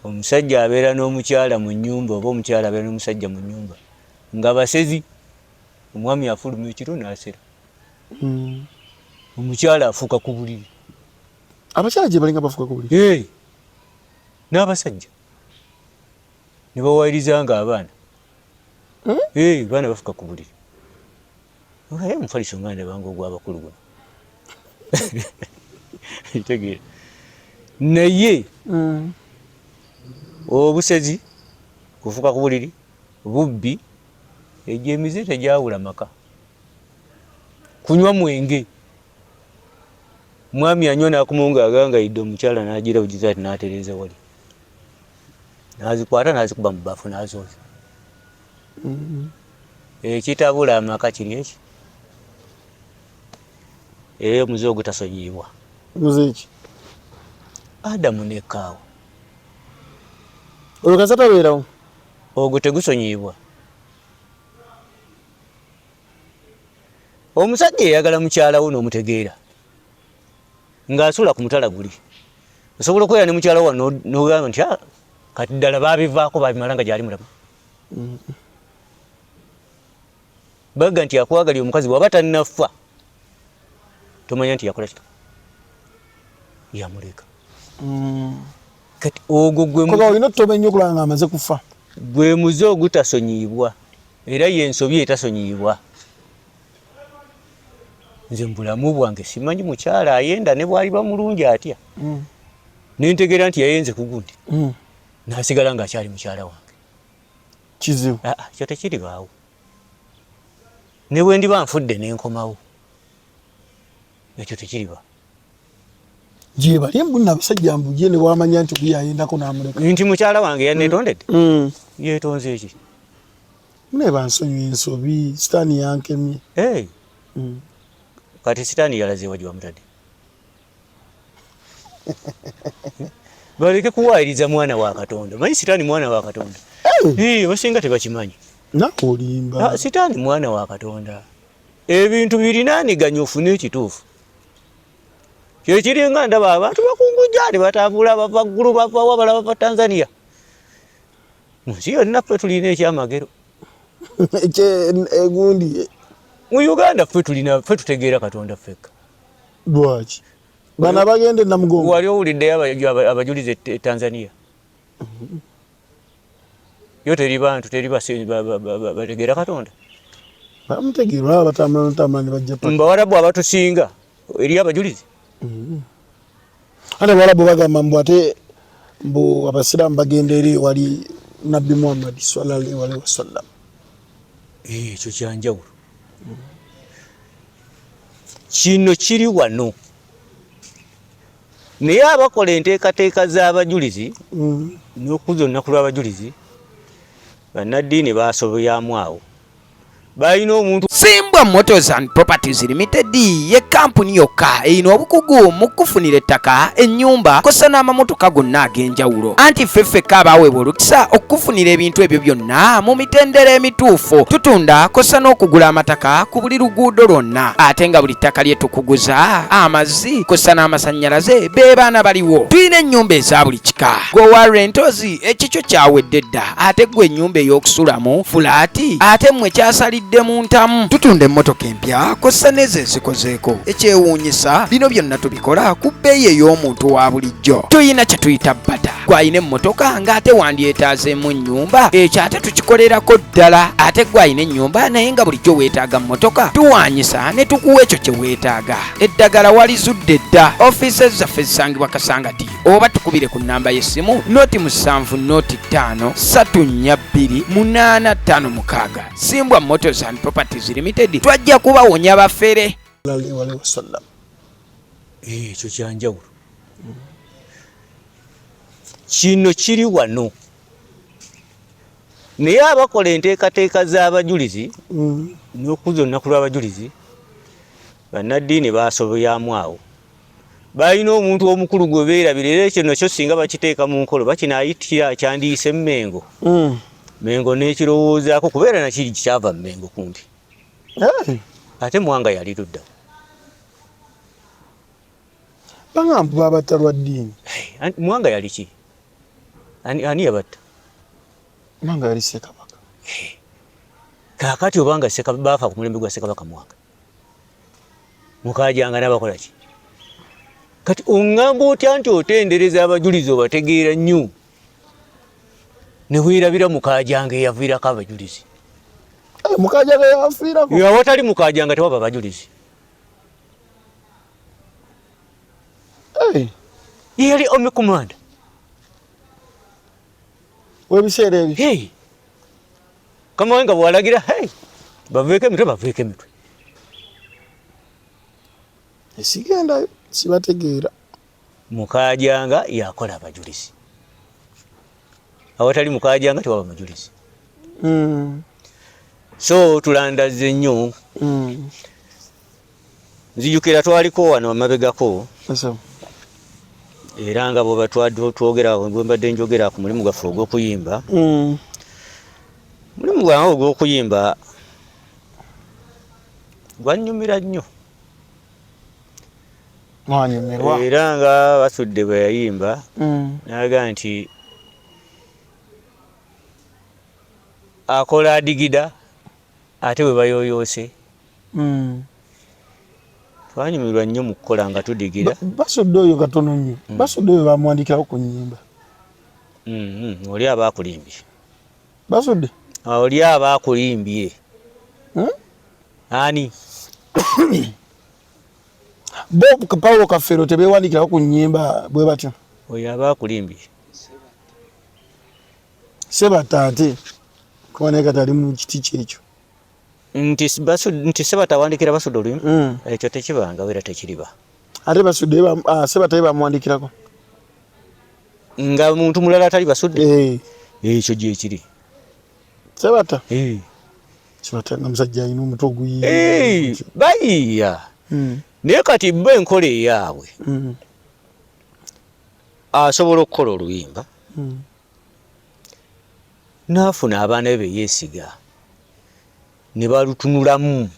Omusajja abeera n'omukyala mu nnyumba oba omukyala abeera n'omusajja mu nnyumba nga basezi, omwami afuluma ekiro n'asera, omukyala afuuka ku buliri. Abakyala gye balinga bafuuka ku buliri? Ee, n'abasajja ne bawayiriza nga abaana. Ee, abaana bafuuka ku buliri. Naye omufaliso nga ndabanga ogw'abakulu guno. Kitegeera. Naye obusezi, kufuuka ku buliri, bubbi, egyo emize tegyawula maka. Kunywa mwenge. Mwami anywa n'akomawo ng'agangayidde omukyala n'agira bugizi ati n'atereeza wali. N'azikwata n'azikuba mu bbaafu n'azooza. Ekitabula amaka kiri eki? Era omuze ogutasonyiyibwa. Muze ki? Adamu ne Kaawa. Olwo kasita tabeerawo. Ogwo tegusonyiyibwa. Omusajja eyagala mukyala wo n'omutegeera ng'asula ku mutala guli, osobola okubeera ne mukyala wo n'ogamba nti ah, kati ddala baabivaako baabimala nga gyali mulamu. Baga nti akwagalira omukazi bw'aba tannafa tomanya nti yakola kito yamuleka. Kati ogwo gwe olina otutoba ennyo okulaba nga amaze kufa, gwe muze ogutasonyiyibwa era y'ensobi etasonyiyibwa. Nze mu bulamu bwange simanyi mukyala ayenda ne bw'aliba mulungi atya, ne ntegeera nti yayenze ku gundi, n'asigala ng'akyali mukyala wange. Kizibu. Ekyo tekiribaawo. Ne bwe ndiba nfudde ne nkomawo, ekyo tekiriba. Gyebali mbu nno abasajja mbu ye ne bw'amanya nti guyo ayendako n'amuleka. Nti mukyala wange yanneetondedde? Yeetonze ki? Naye bansonyiwe ensobi, sitaani yankemye. Kati sitaani yalaze wa gye bamutadde? Baleke kuwaayiriza mwana wa Katonda. Manyi sitaani mwana wa Katonda. Abasinga tebakimanyi. Naawe olimba. Sitaani mwana wa Katonda. Ebintu birinaaniganye ofune ekituufu. Kyekiringa ndaba abantu bakungujja ne batambula bava Ggulu, bava wa, balala bava Tanzania. Mu nsi yonna ffe tulina ekyamagero. Egundi. Mu Uganda ffe tulina, ffe tutegeera Katonda ffekka. Lwaki? Bano abagenda e Namugongo. Wali owuliddeyo abajulizi e Tanzania? Yo teri bantu, teri bategeera Katonda. Bamutegeera, olaba batambula notambula ne bajja paka. Mbawarabu abatusinga eri abajulizi. Ate abawarabu bagamba mbu ate Mbu abasiraamu bagenda eri wali Nabbi Muhammad sallallahu alaihi wasallam. Eh, ekyo kyanjawulo. Kino kiri wano. Naye abakola enteekateeka z'abajulizi n'okukuza olunaku lw'abajulizi bannaddiini baasobyamu awo. Balina omuntu. Simbwa Motors and Properties Limited ye kkampuni yokka erina obukugu mu kukufunira ettaka, ennyumba kwossa n'amamotoka gonna ag'enjawulo. Anti ffe ffekka abaaweebwa olukisa okukufunira ebintu ebyo byonna mu mitendera emituufu. Tutunda kwossa n'okugula amataka ku buli luguudo lwonna ate nga buli ttaka lye tukuguza, amazzi kwossa n'amasannyalaze be baana baliwo. Tulina ennyumba eza buli kika. Ggwe owa rentals ekikyo kyawedde dda. Ate ggwe ennyumba ey'okusulamu fulaati ate mmwe kyasalidde mu ntamu. Tutunda emmotoka empya kw'ossa n'ezo ezikozeeko. Ekyewuunyisa bino byonna tubikola ku bbeeyi ey'omuntu wa bulijjo. Tulina kye tuyita bbata. Ggwe alina emmotoka ng'ate wandyetaazeemu ennyumba, ekyo ate tukikolerako ddala. Ate ggwe alina ennyumba naye nga bulijjo weetaaga mmotoka, tuwaanyisa ne tukuwa ekyo kye weetaaga. Eddagala walizudde dda. Ofiisi zaffe zisangibwa Kasangati. Oba tukubire ku nnamba y'essimu noti 7 noti 5 3 4 2 8 5 6. Simbwa Motors and Properties Limited, twajja kubawonya bafere. Ekyo kyanjawulo. Kino kiri wano. Naye abakola enteekateeka z'abajulizi n'okukuza olunaku lw'abajulizi bannaddiini baasobyamu awo. Balina omuntu omukulu gwe beerabira era ekyo nakyo singa bakiteeka mu nkola oba kinaayitira kyandiyise Mmengo. Mmengo n'ekirowoozaako kubeera nakiri kyava Mmengo kumpi. Ate Mwanga yali ludda wa? Bangamba babatta lwa ddiini. Mwanga yali ki? Ani yabatta? Mwanga yali Ssekabaka. Kaakati obanga baafa ku mulembe gwa Ssekabaka Mwanga. Mukajanga n'abakola ki? Kati oŋŋamba otya nti otendereza abajulizi obategeera nnyo ne weerabira Mukajanga eyaviirako abajulizi? Mukajanga yabafiirako? Awatali Mukajanga tewaba bajulizi. Ye yali Army Commander w'ebiseera ebyo. Kama we nga bw'alagira, hey, baveeko emitwe, baveeko emitwe. Esigendayo sibategeera. Mukajanga yakola abajulizi. Awatali Mukajanga tewaba mujulizi. So tulandazze nnyo. Nzijukira twaliko wano amabegako. Era nga bw'oba twogera, bwe mbadde njogera ku mulimu gwaffe ogw'okuyimba. Mulimu gwange ogw'okuyimba gwannyumira nnyo. Mwanyumirwa. Era nga Basudde bwe yayimba, n'agamba nti akola adigida ate bwe bayooyoose. Twanyumirwa nnyo mu kukola nga tudigira. Basudde oyo katono nnyo. Basudde oyo bamuwandiikirako ku nnyimba. Oli aba akulimbye. Basudde? Oli aba akulimbye. Ani? Bo Paulo Kafeero tebeewandiikirako ku nnyimba bwe batyo? Oyo aba akulimbye. Sebatta ate kuba naye kati ali mu kiti kyekyo. Nti Sebatta awandikira Basudde oluyimba? Ekyo tekibangawo era tekiriba. Ate Basudde Sebatta ye bamuwandikirako? Nga muntu mulala atali Basudde? Ekyo gyekiri. Sebatta? Sebatta nga musajja alina omutwe oguyiiya. Bayiiya. Naye kati bo enkola eyaabwe. Asobola okukola oluyimba. N'afuna abaana be be yeesiga ne balutunulamu.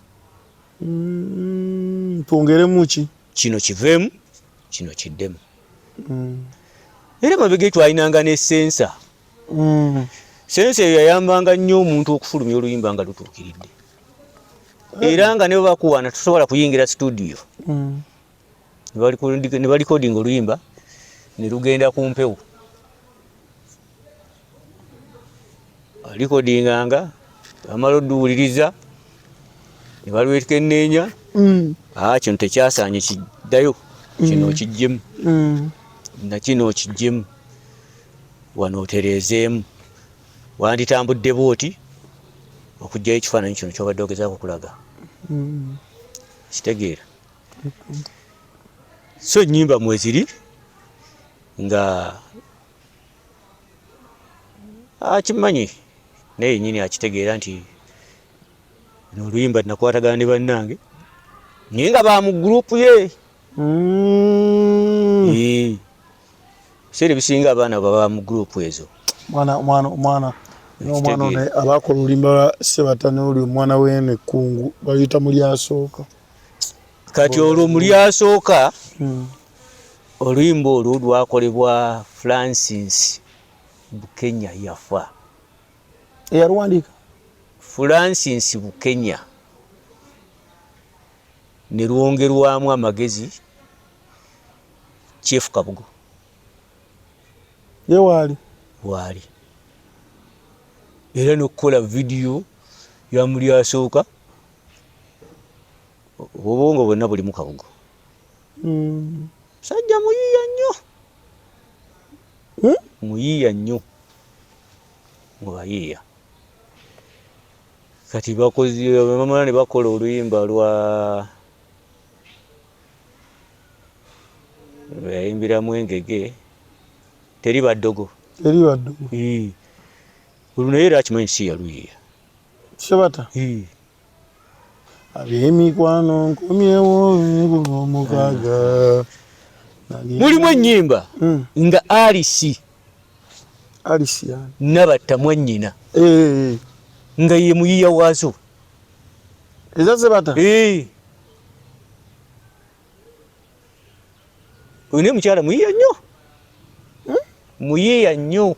Twongeremu ki? Kino kiveemu, kino kiddemu. Era mabega twalinanga ne sensa. Sensa eyo yayambanga nnyo omuntu okufulumya oluyimba nga lutuukiridde. Era nga ne bwe bakuwaana tosobola kuyingira studio. Ne balikodinga oluyimba ne lugenda ku mpewo. Alikodinganga, bamala odduwuliriza, ne balwekenneenya. Kino tekyasaanye kiddayo, kino okiggyemu. Na kino okiggyemu. Wano otereezeemu, wanditambudde bwoti okugyayo ekifaananyi kino kyobadde ogezaako okulaga. Kitegeera. So ennyimba mweziri nga akimanyi naye yennyini akitegeera nti oluyimba nakwatagana ne bannange naye nga ba mu gurupu ye. Ebiseera ebisinga abaana baba mu gurupu ezo. Mwana mwana omwana n'omwana ono abakola oluyimba lwa Sebata n'oli omwana w'eno ekkungu baluyita Mulyasooka. Kati olwo Mulyasooka oluyimba olwo lwakolebwa Francis Bukenya yafa. Eyaluwandiika? Francis Bukenya ne lwongerwamu amagezi Chief Kabugo. Ye waali? Waali. Era n'okukola vidiyo ya Mulyasooka obwongo bwonna bulimu Kabugo. Musajja muyiiya nnyo. Muyiiya nnyo mu bayiiya. Kati bakoze bamala ne bakola oluyimba lwa yayimbiramu engege teri baddogo. Teri baddogo. Olwo naye era akimanyi si yaluyiiya. Sebata. Ab'emikwano nkomyewo guno omukaaga. Mulimu ennyimba nga Alice. Alice yani. Nabatta mwannyina. Nga ye muyiiya waazo. Eza Sebata? Oyo naye mukyala muyiiya nnyo. Muyiiya nnyo.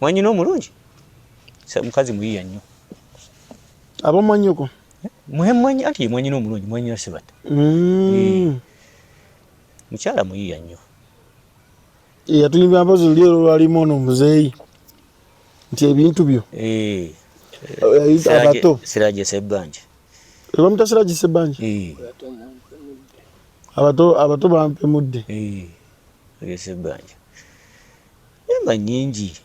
Mwannyina omulungi. Mukazi muyiiya nnyo. Aba mwannyoko? Mwanyi anti ye mwannyina omulungi, mwannyina Sebata. Mukyala muyiiya nnyo. Yatuyimbira mpozi luli olwo lwalimu ono omuzeeyi nti ebintu byo. Abato. Siraje Sebbanja. Bamuta Siraje Sebbanja? Abato abato bampemudde. Siraje Sebbanja. Ennyimba nnyingi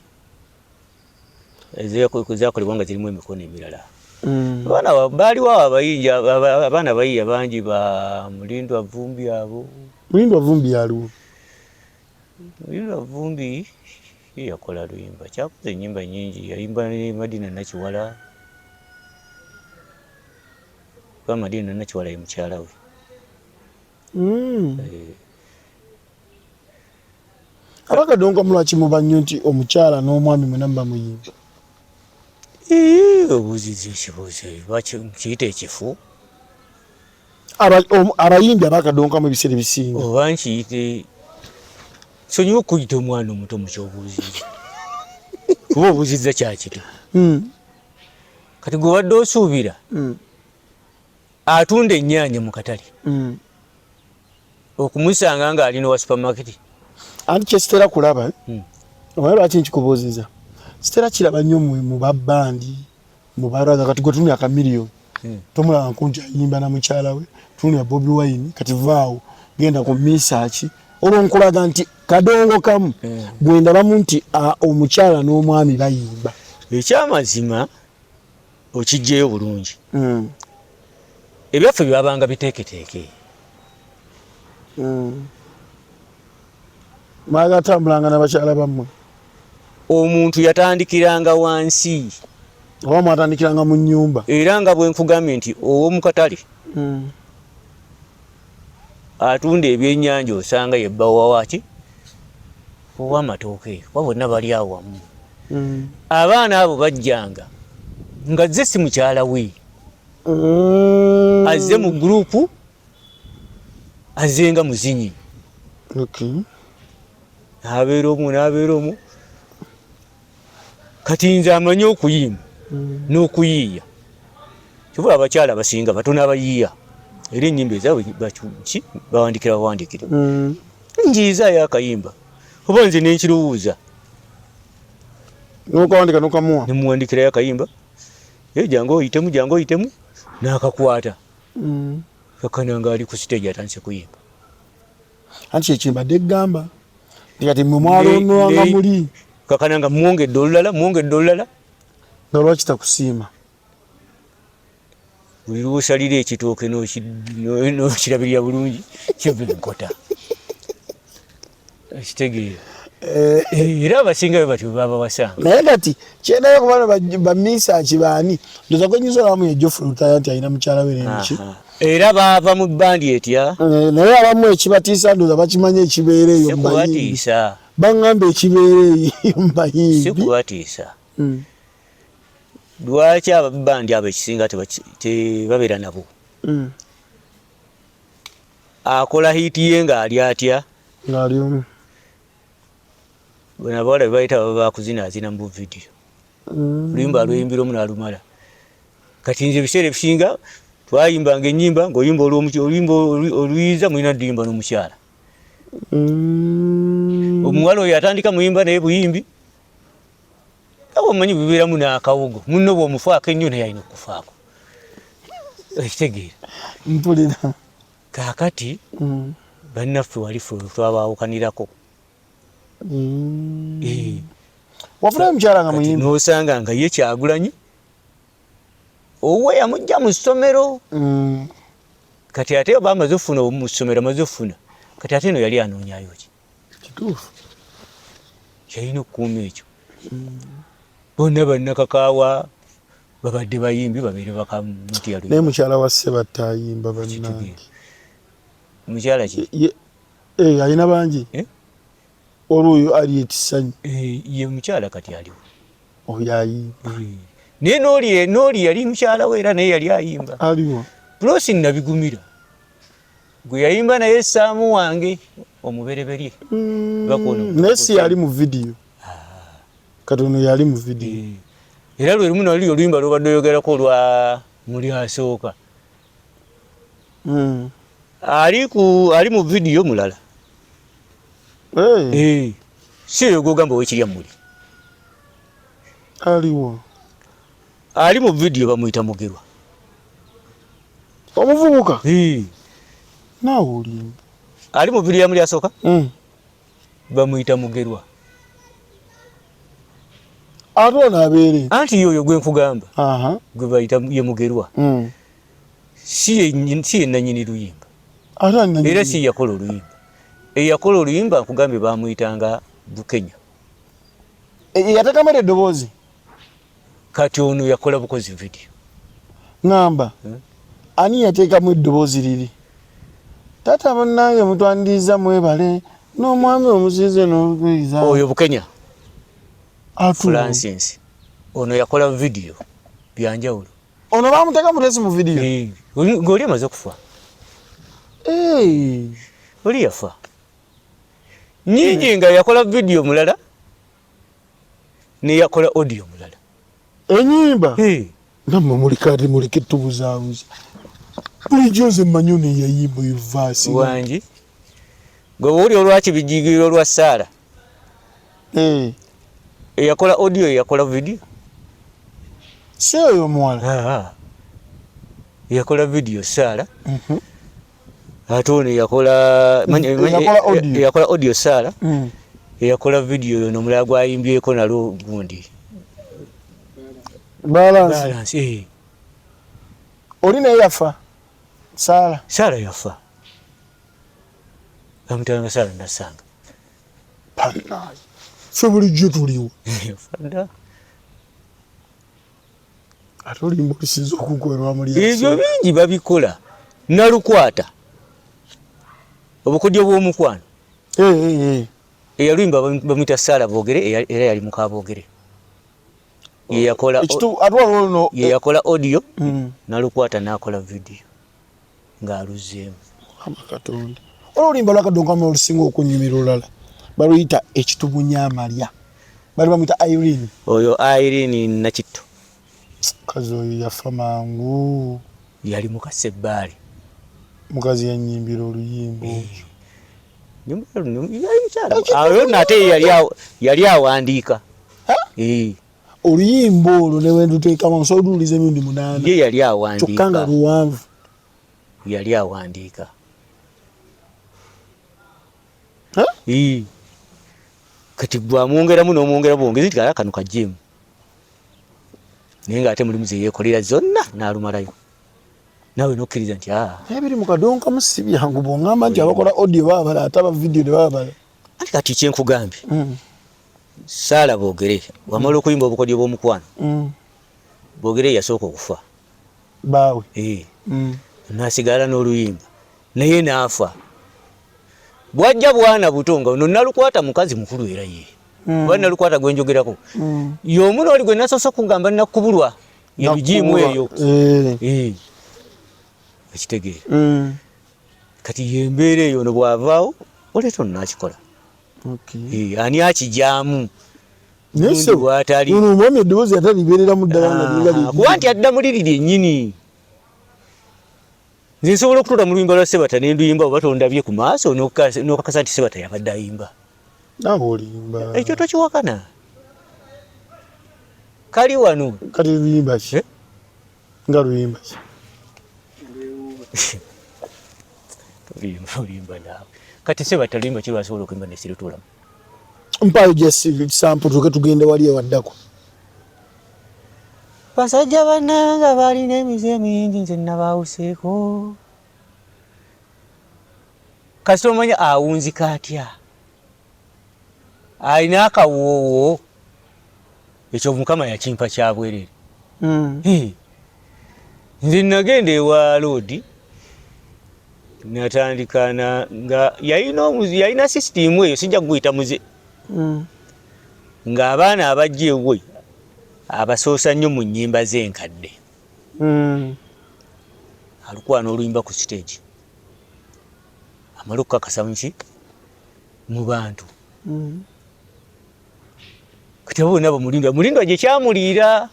ezakolebwa nga zirimu emikono emirala. Abaana baaliwo abayinja abaana bayiiya bangi ba Mulindwa Vumbi abo. Mulindwa Vumbi aliwo? Mulindwa Vumbi ye yakola luyimba kyakoze ennyimba nnyingi yayimba ne Madina Nakiwala kuba Madina Nakiwala ye mukyala we. Abakadongo lwaki muba nnyo nti omukyala n'omwami mwena muba muyimba? Obuuziza ekibuuzo lwaki nkiyita ekifu? Abayimbi abakadonkamu ebiseera ebisinga. Oba nkiyite nsonyiwa okuyita omwana omuto mu ky'obuuziza kuba obuuzizza kya kito. Kati gwe obadde osuubira atunda ennyaanya mu katale okumusanga ng'ali n'owa supermarket. Anti kye sitera kulaba, omanyi lwaki nkikubuuziza? Sitera kiraba nnyo mu babbandi mu baraga kati gwe tunulira Chameleone tomulaba nkunti ayimba na mukyala we, tunulira Bobi Wine kati vaawo genda ku Misaki olwo nkulaga nti kadongo kamu gwe ndabamu nti omukyala n'omwami bayimba. Ekyamazima okiggyeyo bulungi. Ebyaffe byabanga biteeketeeke. Mwagatambulanga n'abakyala bammwe? Omuntu yatandikiranga wansi. Oba mwatandikiranga mu nnyumba? Era nga bwe nkugambye nti ow'omu katale atunda ebyennyanja osanga ye bba wa waki? Ow'amatooke kuba bonna bali awo wamu. Abaana abo bajjanga nga azze si mukyala we. Azze mu gurupu azze nga muzinyi. N'abeera omwo n'abeera omwo. Kati nze amanyi okuyimba n'okuyiiya. Kyova abakyala abasinga batono abayiiya. Era ennyimba ezaabwe ki bawandikira bawandikire. Njiizaayo akayimba oba nze ne nkirowooza. N'okawandika n'okamuwa? Ne muwandikirayo akayimba. Ye jangu oyitemu jangu oyitemu n'akakwata. Kakkana ng'ali ku siteegi atandise kuyimba. Anti kye mbadde ggamba. Kati mwe mwalonwanga muli kakana nga mwongedde olulala mwongedde olulala nga lwaki takusiima buli lwosalira ekitooke n'okirabirira bulungi kiva enkota ekitegeera eh. Eh, era abasinga be batyo babawasanga naye kati kyendayo kubano bamisaaki baani ndoza gwenyinza olamu ye Geoffrey Lutaaya nti alina mukyala we nemiki era baava mu bandi etya eh, naye abamu ekibatiisa ndoza bakimanyi ekibeera eyo mubayimbi baŋŋamba ekibeera eyo mubayimbi sikubatiisa hmm. Lwaki ababandi abo ekisinga tebabeera nabo? Mm. Akola hiiti ye ng'ali atya? Ng'ali omu. Bano abawala be bayita baba bakuzinaazina mu buvidiyo. Mm. Oluyimba alweyimbira omu n'alumala. Kati nze ebiseera ebisinga twayimbanga ennyimba ng'oyimba oluyimba oluyiza mulina duyimba n'omukyala. Mm. Omuwala oyo atandika muyimba naye buyimbi Nga bw'omanyi bibeeramu n'akawogo, munno bw'omufaako ennyo naye alina okukufaako. Okitegeera? Mpulira. Kaakati mm. bannaffe wali ffe twabaawukanirako. Mm. Eh. Wafunayo omukyala nga muyimbi? N'osanga nga ye Kyagulanyi owuwe yamujja mu ssomero. Mm. Kati ate oba amaze okufuna mu ssomero amaze okufuna kati ate eno yali anoonyayo ki? Kituufu. Yalina okukuuma ekyo. Bonna bannakakaawa babadde bayimbi babeere bakamutiya. Naye mukyala wa Ssebatta ayimba bannange. Mukyala ki? Eh, alina bangi. Eh? Olwo oyo Harriet Ssanyu. Eh, ye mukyala kati aliwo. Oyo ayimba. Eh. Naye n'oli n'oli yali mukyala we era naye yali ayimba. Aliwo. Prossy Nabigumira. Gwe yayimba naye Saamu wange omubereberye. Mm, naye si yali mu vidiyo. Ah. Katono yali mu vidiyo. Eh. Era lwe lumu naluli oluyimba lwobadde oyogerako olwa muli asooka. Mm. Ali ku ali mu vidiyo mulala. Hey. Eh. Si oyo gw'ogamba ow'ekirya muli. Aliwo. Ali mu vidiyo bamuyita Mugerwa. Omuvubuka? Naawe olimba. Ali mu vidiyo ya muli asooka? Mm. Bamuyita Mugerwa. Ate ono abeere? Anti ye oyo gwe nkugamba. Gwe bayita ye Mugerwa. Mm. Si ye nannyini luyimba. Era si yakola oluyimba. Eyakola oluyimba nkugambye bamuyitanga Bukenya. Yateekamu era eddoboozi? Kati ono yakola bukozi video. Ngamba hmm? Ani yateekamu eddoboozi liri? Taata munnange mutwaniriza mwebale n'omwami omusinze n'okuyisa. Oyo Bukenya. Francis. Ono yakola video byanjawulo. Ono bamuteeka mutesi mu video. Eh, ng'oli amaze okufa. Eh. Oli yafa. Nyingi nga yakola video mulala. Neyakola audio mulala enyimba namwe mulikati muleke tubuzaabuza bulijjo nze mmanyi ono eyayimba oyo vaasi wangi gwe bwoli olwaki bijigirira olwa saara eyakola audio eyakola video si oyo omuwala eyakola video saara mhm. Ate ono eyakola eyakola audio Saara mm. Eyakola video yono omulala gwayimbyeko nalwo gundi balance eh. Oli naye yafa Saara. Saara yafa bamutanga Saara nasanga banaye ffe bulijjo tuliwo fadda ate olimba olusinza okunkwerwa muli ebyo bingi babikola nalukwata obukodyo bw'omukwano eh, eh, eh. Eyaluyimba bamuyita Saala Boogere era yali muka Boogere yeyakola audio mm. Nalukwata n'akola vidiyo ng'aluzzeemu Katonda olwo oluyimba lwakadonkamu olusinga okunyumira olulala baluyita ekitumunya amalya bali bamuyita Irene oyo Irene Nakitto mukazi oyo yafa mangu yali mukasebbaali mukazi yanyimbira oluyimba eh. Oyo nate yali awandiika eh. Oluyimba olwo newenduteekamu nsobola oluwuliza emirundi munaana ye yali awandiika kyokka nga luwanvu yali awandiika. Kati gwamwongeramu n'omwongera bwongezi nti kala kano kajjeemu, naye ng'ate mulimu ze yeekolera zonna n'alumalayo, naawe n'okkiriza nti aa. Ebiri mu kadonkamu si byangu, bw'oŋŋamba nti abakola audio babala ate aba video ne babala. Anti kati kyenkugambye, Saala Boogere wamala okuyimba obukodyo bw'omukwano, Boogere yasooka okufa. Baawe. Eh. Nasigala n'oluyimba naye n'afa. Bwajja bwana buto nga ono nalukwata mukazi mukulu era ye oba nalukwata gwe njogerako y'omu n'oli gwe nasoose okugamba nakubulwa ye lujiimu eyo. Eh. Okitegeera? Kati y'embeera eyo, ono bw'avaawo oleeta ono n'akikola. Eh, ani akijaamu? Naye Gundi bw'atali. Ono omwami eddoboozi ate libeereramu ddala nga linga Ah, kuba nti adda mu liri lyennyini. Nze nsobola okutuula mu luyimba lwa Sebata ne nduyimba oba tondabye ku maaso n'okakasa nti Sebata yabadde ayimba. Naawe olimba. Ekyo tokiwakana. Kali wano. Kati luyimba ki? Eh? Nga luyimba ki? Olimba, olimba naawe. Kati Sebata luyimba ki lwasobola okuyimba ne sirutuulamu? Mpaayo just sample tuke tugende wali ewaddako. Basajja bannange balina emize mingi, nze nabaawuseeko. Kasita omanya awunzika atya, alina akawoowo, ekyo Mukama yakimpa kya bwerere. Nze nagenda ewa Loodi natandika na nga yalina omuzi, yalina sisitiimu eyo, sijja kuguyita muze, ng'abaana abajja ewuwe abasoosa nnyo mu nnyimba z'enkadde. Alukwana oluyimba ku siteegi amale okukakasa muki mu bantu. Kati abo bonna bamulindwa, Mulindwa gye kyamuliira.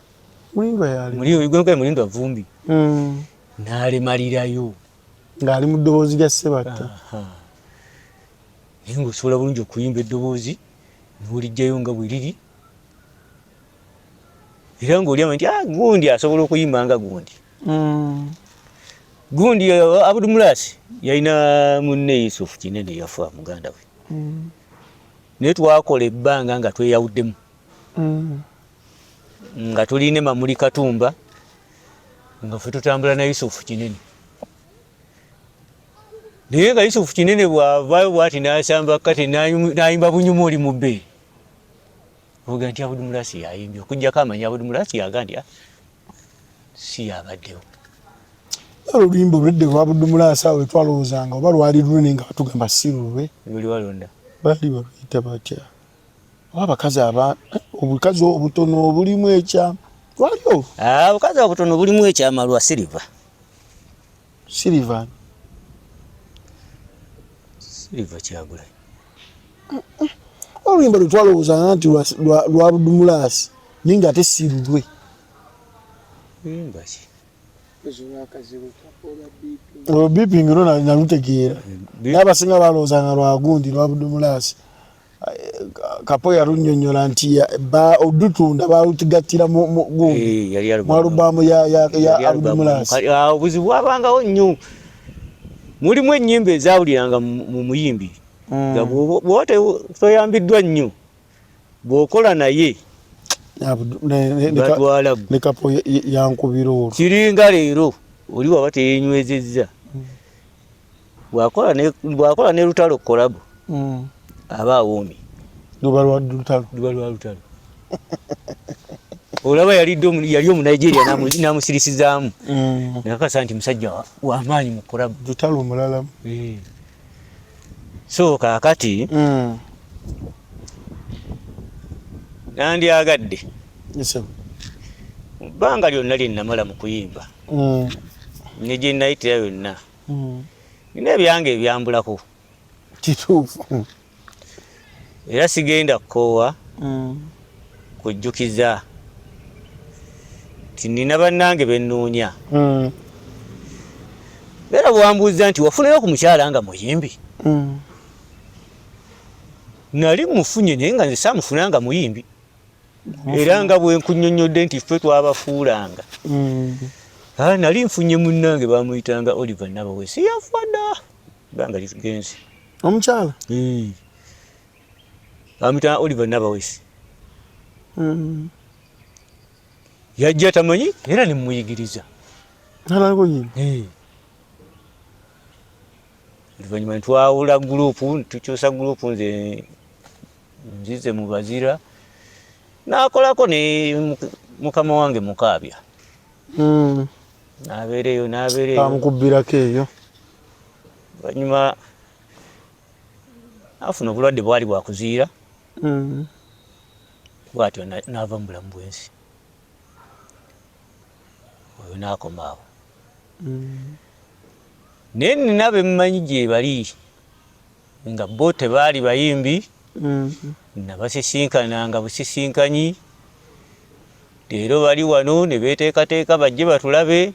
Mulindwa yali. Mulindwa, Mulindwa Vumbi. N'alemalirayo. Ng'ali mu ddoboozi lya Ssebatta. Naye ng'osobola bulungi okuyimba eddoboozi n'oliggyayo nga bwe liri, era ng'oli amanyi nti gundi asobola okuyimba nga gundi. Gundi Abudu Mulasi yalina munne Yusufu Kinene yafa muganda we. Naye twakola ebbanga nga tweyawuddemu. Nga tuli ne Mamuli Katumba, nga ffe tutambula na Yusufu Kinene. Naye nga Yusufu Kinene bw'avaayo bw'ati n'asamba kati n'ayimba bunyuma oli mu bbeere. Oga nti Abudu Mulasi yayimbye, okuggyako amanyi Abudu Mulasi yaga nti si yabaddewo. Oluyimba olwedde lwa Abudu Mulasi awo twalowoozanga oba lwali lunene nga batugamba si lulwe. Luli walonda. Baali baluyita batya? Oba abakazi aba obukazi obutono obulimu ekyama lwali olwo? Obukazi obutono obulimu ekyama lwa Silver. Silver. Silver Kyagulanyi. Oluyimba lwe twalowoozanga nti lwa Abudu Mulasi naye ng'ate si lulwe. Luyimba ki? Olwo BP ngero nalutegeera. Naye abasinga balowoozanga lwa gundi lwa Abudu Mulasi. Kapo yalunnyonnyola nti olutunda balutugattira mu gundi. Yali mu alubaamu ya Abudu Mulasi. Obuzibu bwabangawo nnyo. Mulimu ennyimba ezaawuliranga mu muyimbi. Nga bw'oba toyambiddwa nnyo, bw'okola naye batwala ggwe. Ne Kapo yankubira olwo. Kiringa leero oli bw'aba teyenywezezza, bw'akola ne Lutalo collabo, aba awoomye. Luba lwa Lutalo. Luba lwa Lutalo. Olaba yali Omunigeria n'amusirisizaamu. Nakakasa nti musajja wa maanyi mu collabo. Lutalo mulala. So kaakati nandyagadde mu bbanga lyonna lye namala mu kuyimba ne gye nayitira yonna, nina ebyange ebyambulako. Kituufu. Era sigenda kukoowa kujjukiza nti nina bannange be nnoonya. Era bwambuuza nti wafunayo ku mukyala nga muyimbi, nali mufunye naye nga nze saamufuna nga muyimbi. Era nga bwe nkunnyonnyodde nti ffe twabafuulanga. Nali nfunye munnange bamuyitanga Oliver Nabawesi, yafa dda, ebbanga ligenze. Omukyala? Bamuyita Oliver Nabawesi. Yajja tamanyi era ne mmuyigiriza. Oluvannyuma ne twawula gurupu, tukyusa gurupu, nze nzize mu Bazira, n'akolako ne mukama wange Mukaabya. N'abeera eyo. Bamukubbirako eyo. Oluvannyuma afuna obulwadde bwali bwakuziira. Bw'atyo n'ava mu bulamu bw'ensi. Oyo n'akoma awo. Naye nina be mmanyi gye bali nga bo tebaali bayimbi. Nabasisinkananga busisinkanyi. Leero bali wano ne beeteekateeka bajje batulabe.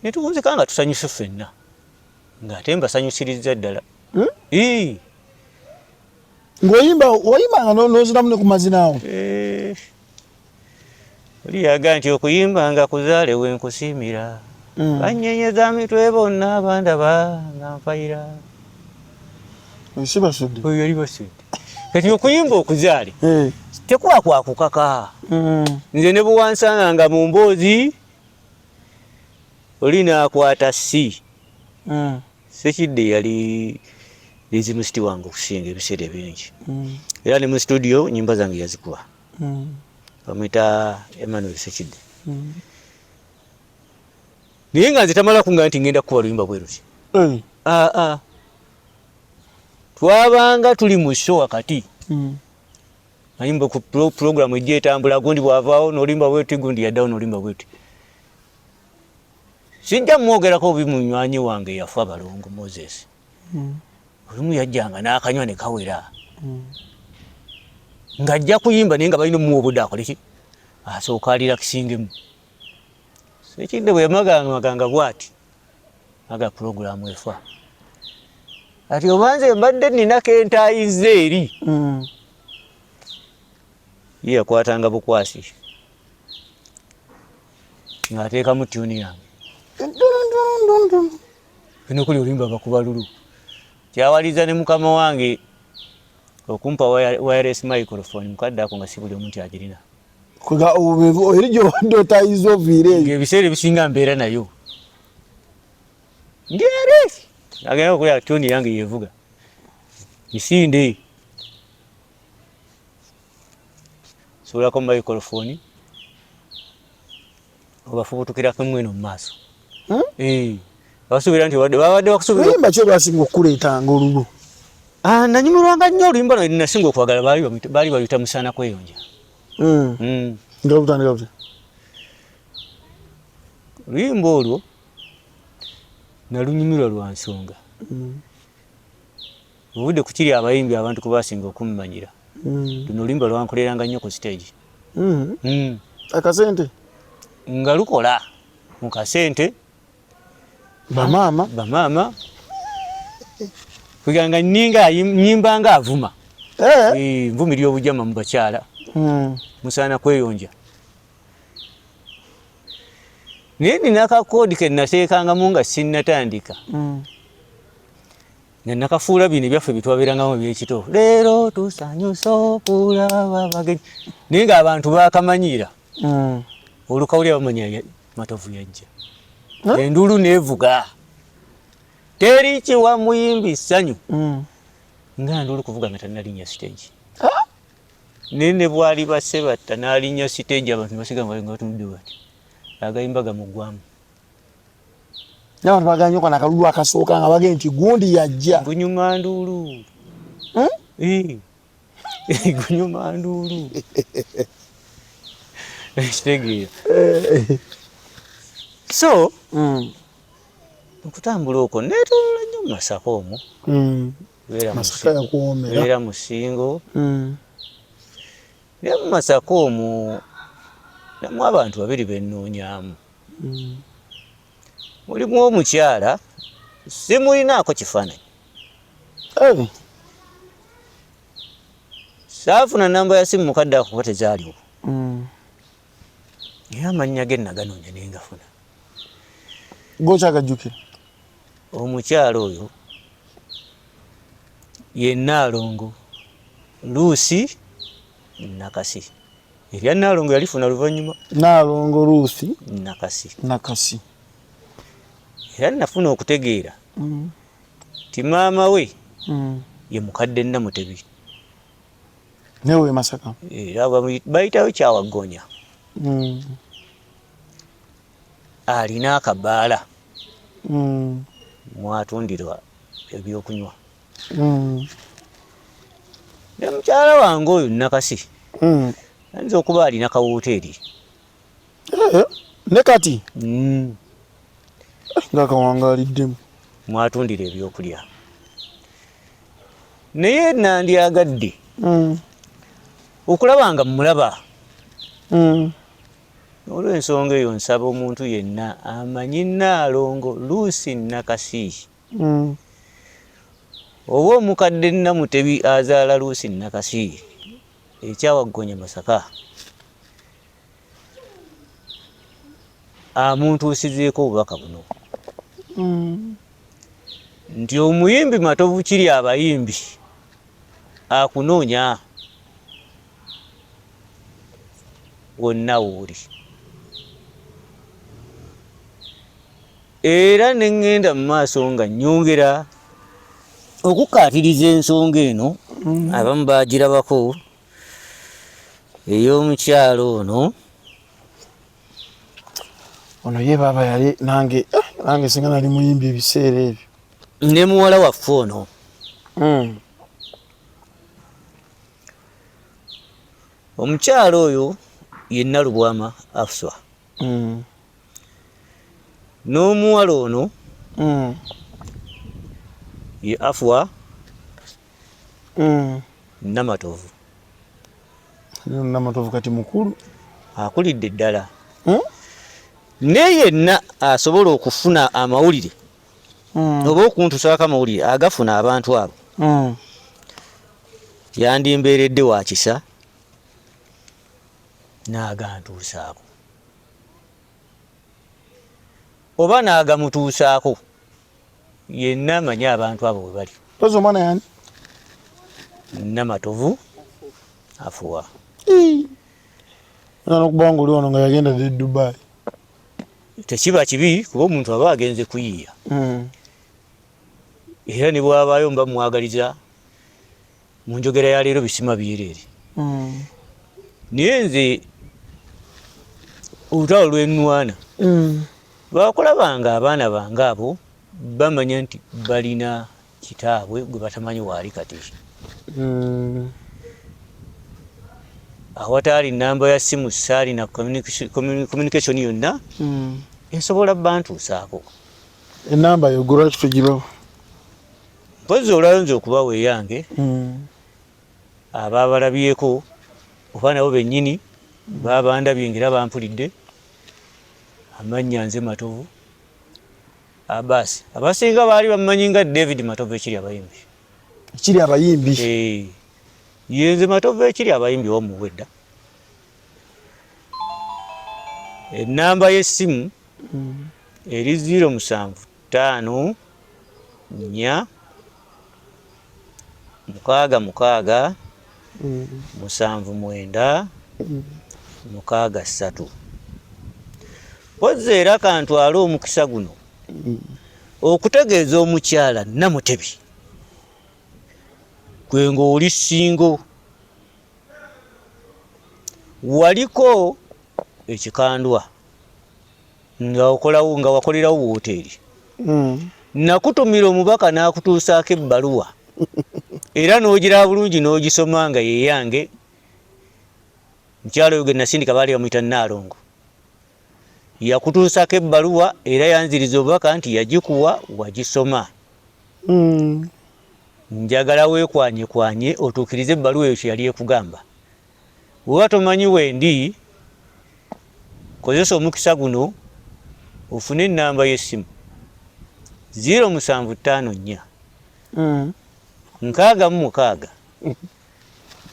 Ne tuwunzika nga tusanyuse ffenna. Ng'ate mbasanyusirizza ddala. Ng'oyimba wayimbanga n'oziramu ne ku mazina awo. Oli yaga nti okuyimba nga kuzaale we nkusiimira. Bannyenyeza mitwe bonna bandaba nga nfayira. Si Basudde. Oyo yali Basudde. Kati okuyimba okuzaale tekuba kwa kukaka. Nze ne bwe wansanga nga mu mboozi oli n'akwata si. Sekidde yali rhythmist wange okusinga ebiseera ebingi. Era ne mu studio nyimba zange yazikuba. Bamuyita Emmanuel Sekidde. Naye nga nze tamala kunga nti ngenda kukuba luyimba bwe luti. Twabanga tuli mu show wakati. Ayimba ku program ejja etambula, gundi bw'avaawo n'oluyimba bwe luti, gundi yaddawo n'oluyimba bwe luti. Sijja mwogerako bubi munywanyi wange yafa Balongo Moses. Olumu yajjanga n'akanywa ne kawera. Ng'ajja kuyimba naye nga balina omuwa obudde akole ki? Asooka alirelaxingemu. Sekidde bwe yamagamaganga bw'ati, aga pulogulaamu efa. Ati oba nze mbadde nninako entaayizza eri. Ye yakwatanga bukwasi ng'ateekamu tune yange. Bino kuli oluyimba bakuba lulu. Kyawaliza ne mukama wange okumpa wireless microphone mukadde ako nga si buli omu nti agirina. Kwega eri gy'obadde otayiza oviire eyo. Ng'ebiseera ebisinga mbeera nayo. Ndi eri. Agenda okulaba tune yange yeevuga. Misinde. Suulako microphone. Obafubutukirako mweno mu maaso. Abasuubira nti babadde bakusuubira. Oluyimba ki olwasinga okukuleetanga olulwo? Nanyumirwanga nnyo oluyimba lwange nasinga okwagala baali baluyita Musaana Kweyonja. Nga lutandika lutya? Oluyimba olwo nalunyumirwa lwa nsonga. Obudde ku kiri abayimbi abantu kwe basinga okummanyira. Luno oluyimba lwankoleranga nnyo ku stage. Akasente? Nga lukola mu kasente. Bamaama? Bamaama. Kuganga nninga nnyimba nga avuma. Nvumirira obujama mu bakyala. Musaana kweyonja. Naye nina akakoodi ke nateekangamu nga sinnatandika. Nga nakafuula bino ebyaffe bye twabeerangamu eby'ekito. Leero tusanyusa okulaba abagenyi. Naye ng'abantu baakamanyiira. Olukawulira bamanya Matovu yajja. Enduulu n'evuga. Teri kiwa muyimbi ssanyu. Nga nduulu kuvuga nga tannalinnya stage. Naye ne bw'ali basebatta n'alinnya stage abantu ne basigala nga batunudde bati. Agayimba gamuggwamu. N'abantu baganye kano akalulu akasooka nga bagenda nti gundi yajja. Gunyuma nduulu. Gunyuma nduulu. Ekitegeera. So, okutambula okwo neetooloola nnyo mu Masaka omwo. Masaka yakuwoomera. Mbeera Musingo. Naye mu Masaka omwo namu abantu babiri be nnoonyaamu. Mulimu omukyala simulinaako kifaananyi. Saafuna namba ya simu mukadde ako kuba tezaaliwo. Naye amannya ge naganoonya ne ngafuna. Gw'okyagajjukira? Omukyala oyo Ye Nnaalongo Luusi Nakasi. Erya Nnaalongo yalifuna luvannyuma. Nnaalongo Ruusi Nakasi. Nakasi. Era nafuna okutegeera ti maama we ye mukadde Namutebi. Naye we Masaka. Era bayitayo Kyawaggonya. Alina akabaala mwatundirwa ebyokunywa. Ne mukyala wange oyo Nakasi ayinza okuba alina kawooteeri. Ne kati nga kawangaliddemu mwatundira ebyokulya. Naye nandyagadde okulaba nga mmulaba. Olw'ensonga eyo nsaba omuntu yenna amanyi Nnaalongo Lucy Nakasi oba omukadde Namutebi azaala Lucy Nakasi e Kyawaggonya Masaka amuntuusizeeko obubaka buno nti omuyimbi Matovu kiri abayimbi akunoonya wonna wooli era ne ŋŋenda mu maaso nga nnyongera okukkaatiriza ensonga eno abamu baagirabako ey'omukyalo ono. Ono ye baaba yali nange, nange singa nali muyimbi ebiseera ebyo. Ne muwala waffe ono. Omukyalo oyo ye Nalubwama Afswa. N'omuwala ono ye Afwa Namatovu. Namatovu kati mukulu. Akulidde ddala. Naye yenna asobola okufuna amawulire oba okuntusaako amawulire agafuna abantu abo yandimbeeredde wa kisa n'agantuusaako oba n'agamutuusaako yenna amanyi abantu abo we bali. Mpozi omwana yani? Namatovu Afuwa. Nokuba nga oli wano nga yagenda dda e Dubai. Tekiba kibi kuba omuntu aba agenze kuyiiya. Era ne bw'abaayo mba mwagaliza mu njogera ya leero bisima byereere. Naye nze olutalo lwe nnwana lwakulaba nga abaana bange abo bamanya nti balina kitaabwe gwe batamanyi waali kati. Awataali nnamba ya ssimu saalina communication yonna esobola bantuusaako. Ennamba yo gwe lwaki togibawa? Mpozzi olwaleero nze okubawa eyange ababalabyeko oba nabo bennyini babandabye ng'era bampulidde amannya nze Matovu Abbas. Abasinga baali bamumanyi nga David Matovu ekiri abayimbi. Ekiri abayimbi. Ye nze Matovu ekiri abayimbi wamuwa edda. Ennamba y'essimu eri 0 7 5 4 6 6 7 9 6 3. Mpozzi era kantwale omukisa guno okutegeeza omukyala Namutebi gwe ng'oli ssingo waliko ekikandwa nga okolawo nga wakolerawo wooteeri. Nakutumira omubaka n'akutuusaako ebbaluwa era n'ogiraba bulungi n'ogisoma nga yeyange. Mukyala oyo gwe nasindika baali bamuyita Nnaalongo. Yakutuusaako ebbaluwa era yanziriza obubaka nti yagikuwa wagisoma. Njagala weekwanyekwanye otuukirize ebbaluwa eyo kye yali ekugamba. Bw'oba tomanyi wendi, kozesa omukisa guno ofune ennamba y'essimu 0 7 5 4 66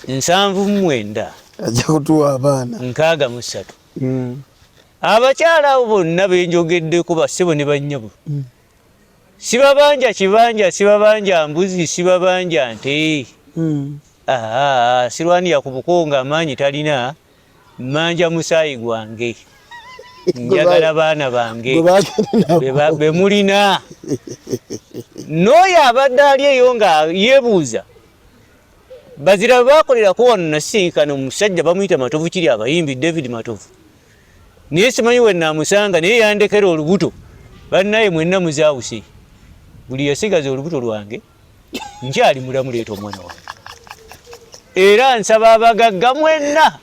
79 ajja kutuwa abaana 63. Abakyala abo bonna be njogeddeko bassebo ne bannyabo. Sibabanja kibanja, sibabanja mbuzi, sibabanja nte. Sirwanira ku buko nga amaanyi talina, mmanja musaayi gwange. Njagala baana bange be mulina. N'oyo abadde ali eyo nga yeebuuza bazira bwe baakolerako wano nasisinkana omusajja bamuyita Matovu kiri abayimbi David Matovu. Naye simanyi we naamusanga naye yandekera olubuto. Bannaye mwenna muzaawuse. Buli yasigaza olubuto lwange nkyali mulamu leeta omwana wange. Era nsaba abagagga mwenna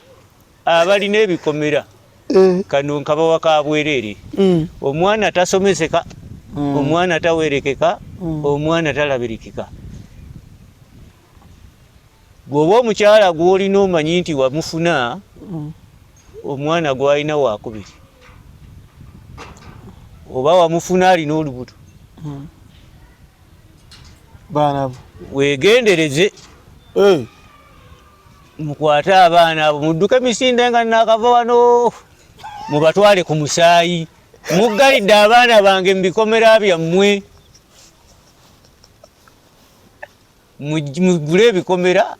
abalina ebikomera eh. kano nkabawa ka bwereere. Mm. Omwana tasomeseka, mm. omwana tawerekeka, mm. omwana talabirikika. Bw'oba omukyala gw'olina omanyi nti wamufuna omwana gw'alina wakubiri oba wamufuna alina olubuto baana bo weegendereze eh. Mukwate abaana abo mudduke misinde nga naakava wano mubatwale ku musaayi muggalidde abaana bange mu bikomera byammwe mugule ebikomera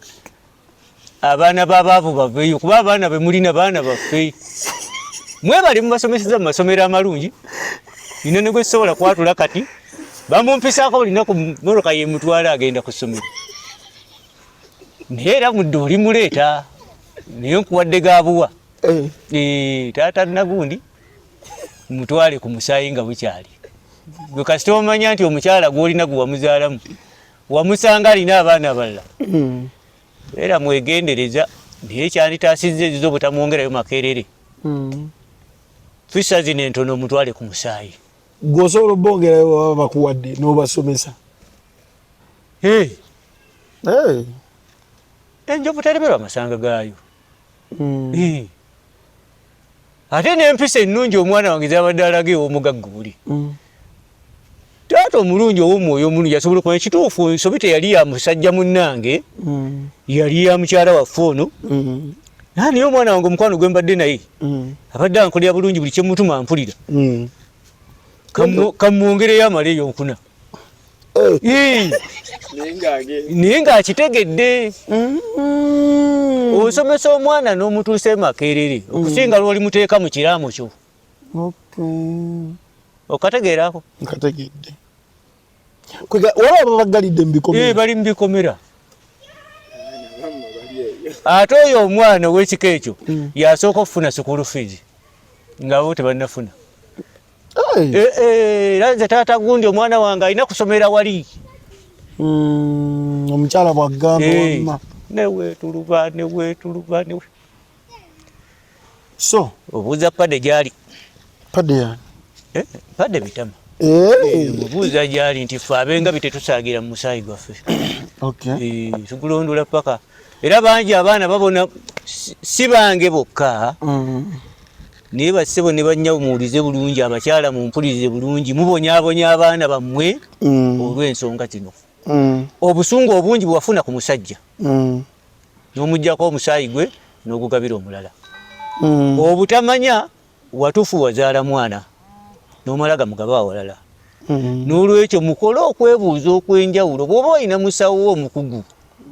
abaana b'abaavu baveeyo kuba abaana be mulina baana baffe mwebale mubasomeseza mu masomero amalungi nina ne gwe sisobola kwatula kati bamumpisaako buli naku mmotoka yemutwala agenda ku ssomero naye era mudde oli muleeta naye nkuwadde gabuwa eh. Eh, taata nagundi mutwale ku musaayi nga bukyali gwe kasita omanya nti omukyala gwolina gwe wamuzaalamu wamusanga alina abaana abalala hmm. era mwegendereza naye kyanditaasizza ezizo obutamwongerayo makerere hmm. fisa zino entono omutwale ku musaayi gwe osobola obongerayo baba bakuwadde n'obasomesa enjovu teremerwa amasanga gaayo hmm. Ate n'empisa ennungi omwana wange z'abadde alaga ew'omugagga oli. Mm. Taata omulungi ow'omwoyo omulungi asobola okumanya kituufu ensobi teyali ya musajja munnange mm. yali ya mukyala waffe ono mm. Naye omwana wange omukwano gwe mbadde naye mm. abadde ankolera bulungi buli kyemutuma mpulira mm. Kamwongereyo amale eyonkuna Eh. Naye ng'akitegedde mm. osomesa omwana n'omutuusa e Makerere okusinga lw'oli muteeka mu kiraamo kyo. Okategeerako? Nkategedde. Waliwo ababaggalidde mu bikomera. Eh, bali mu bikomera. Ate oyo omwana ow'ekika ekyo mm. yasooka okufuna sukulu fiizi nga bo tebannafuna. Eh, eh, era nze taata gundi omwana wange alina kusomera wali hmm, omukyala bwagamba eh, wamma newetuluba newetuluba newe so obuuza pade gyali pade yani pade bitama mubuuza gyali nti fe abenga bitetusaagira mu musaayi gwaffe tugulondola paka era bangi abaana babona si bange bokka mm. Naye bassebo ne bannyabo muwulize bulungi, abakyala mumpulirize bulungi, mubonyaabonya abaana bammwe mm. olw'ensonga zino. Mm. Obusungu obungi bwe wafuna ku musajja mm. n'omuggyako omusaayi gwe n'ogugabira omulala. Mm. Obutamanya watufu wazaala mwana n'omala gamugaba awalala. Mm. N'olwekyo mukole okwebuuza okw'enjawulo bw'oba olina musawo wo omukugu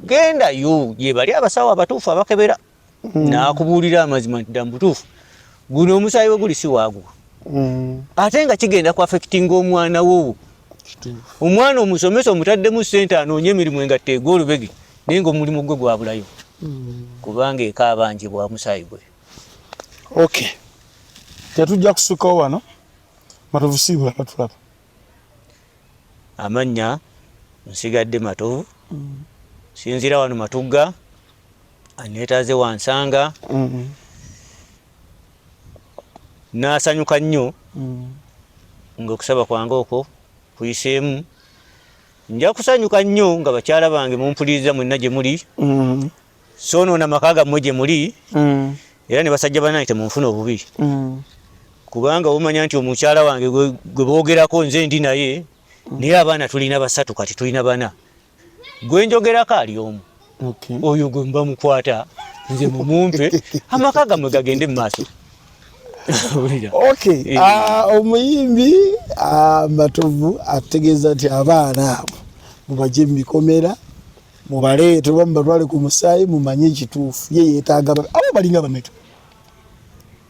gendayo gyebali abasawo abatuufu abakebera. mm. N'akubuulira amazima nti dda mubutuufu guno omusaayi we guli si waagwo mm. Ate nga kigenda ku affectinga omwana wo. Omwana omusomesa omutaddemu ssente anoonye emirimu engatta egw'olubege naye nga omulimu gwe gwabulayo mm. Kubanga eka abanjibwa musaayi gwe. Okay, tetujja kusukkawo wano. Matovu siibula batulaba. Amannya nsigadde Matovu mm. Sinzira wano Matugga aneetaaze wansanga mm. Naasanyuka nnyo mm. Ng'okusaba kwange okwo kuyiseemu nja kusanyuka nnyo nga bakyala bange mumpuliriza mwenna gye muli mm. Soonoona maka gammwe gye muli mm. Era ne basajja banange temunfuna obubi mm. Kubanga omanya nti omukyala wange gwe boogerako nze ndi naye mm. Naye abaana tulina basatu kati tulina bana gwe njogerako ali omu okay. Oyo gwe mba mukwata nze mumumpe amaka gammwe gagende mu maaso. Okay, eh. ah, omuyimbi ah, Matovu ategeeza nti abaana abo mubajje mu bikomera mubaleete oba mubatwale ku musaayi mumanye ekituufu. Ye yeetaaga abo balinga bameka?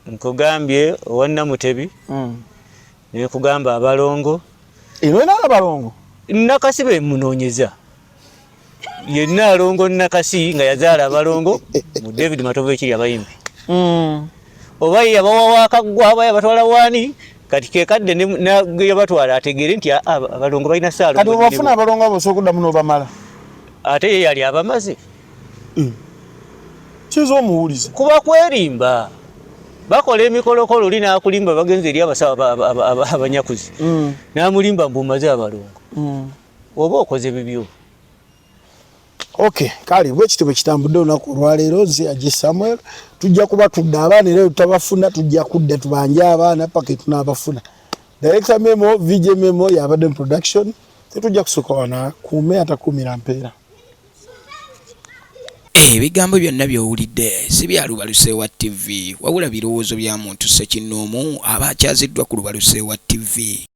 Nkugambye owa Namutebi mm. Nekugamba abalongo era abalongo Nakasi bemunoonyeza yenna alongo Nakasi nga yazaala abalongo mu David Matovu ekiri abayimbi mm. Oba ye yabawa wakaggwa oba yabatwala waani kati kekadde yabatwala ategeere nti abalongo balina saalo. Kati obafuna abalongo abo osobola okuddamu n'obamala ate ye yali abamaze mm. Kiza omuwulize kuba kwerimba bakola emikolokolo oli n'akulimba bagenze eri abasawo abanyakuzi mm. N'amulimba mbu maze abalongo mm. Oba okoze bibyo. Okay, kale bwekityo bwe kitambudde olunaku olwaleero. Nze Aje Samuel, tujja kuba tudda abaana era tutabafuna tujja kudda tubanje abaana paka tunaabafuna. Director Memo, VJ Memo yabadde mu production. Tetujja kusooka wana kuume atakuumira mpeera. Ebigambo byonna by'owulidde si bya Lubalusewa TV wabula birowoozo bya muntu ssekinnoomu aba akyaziddwa ku Lubalusewa TV.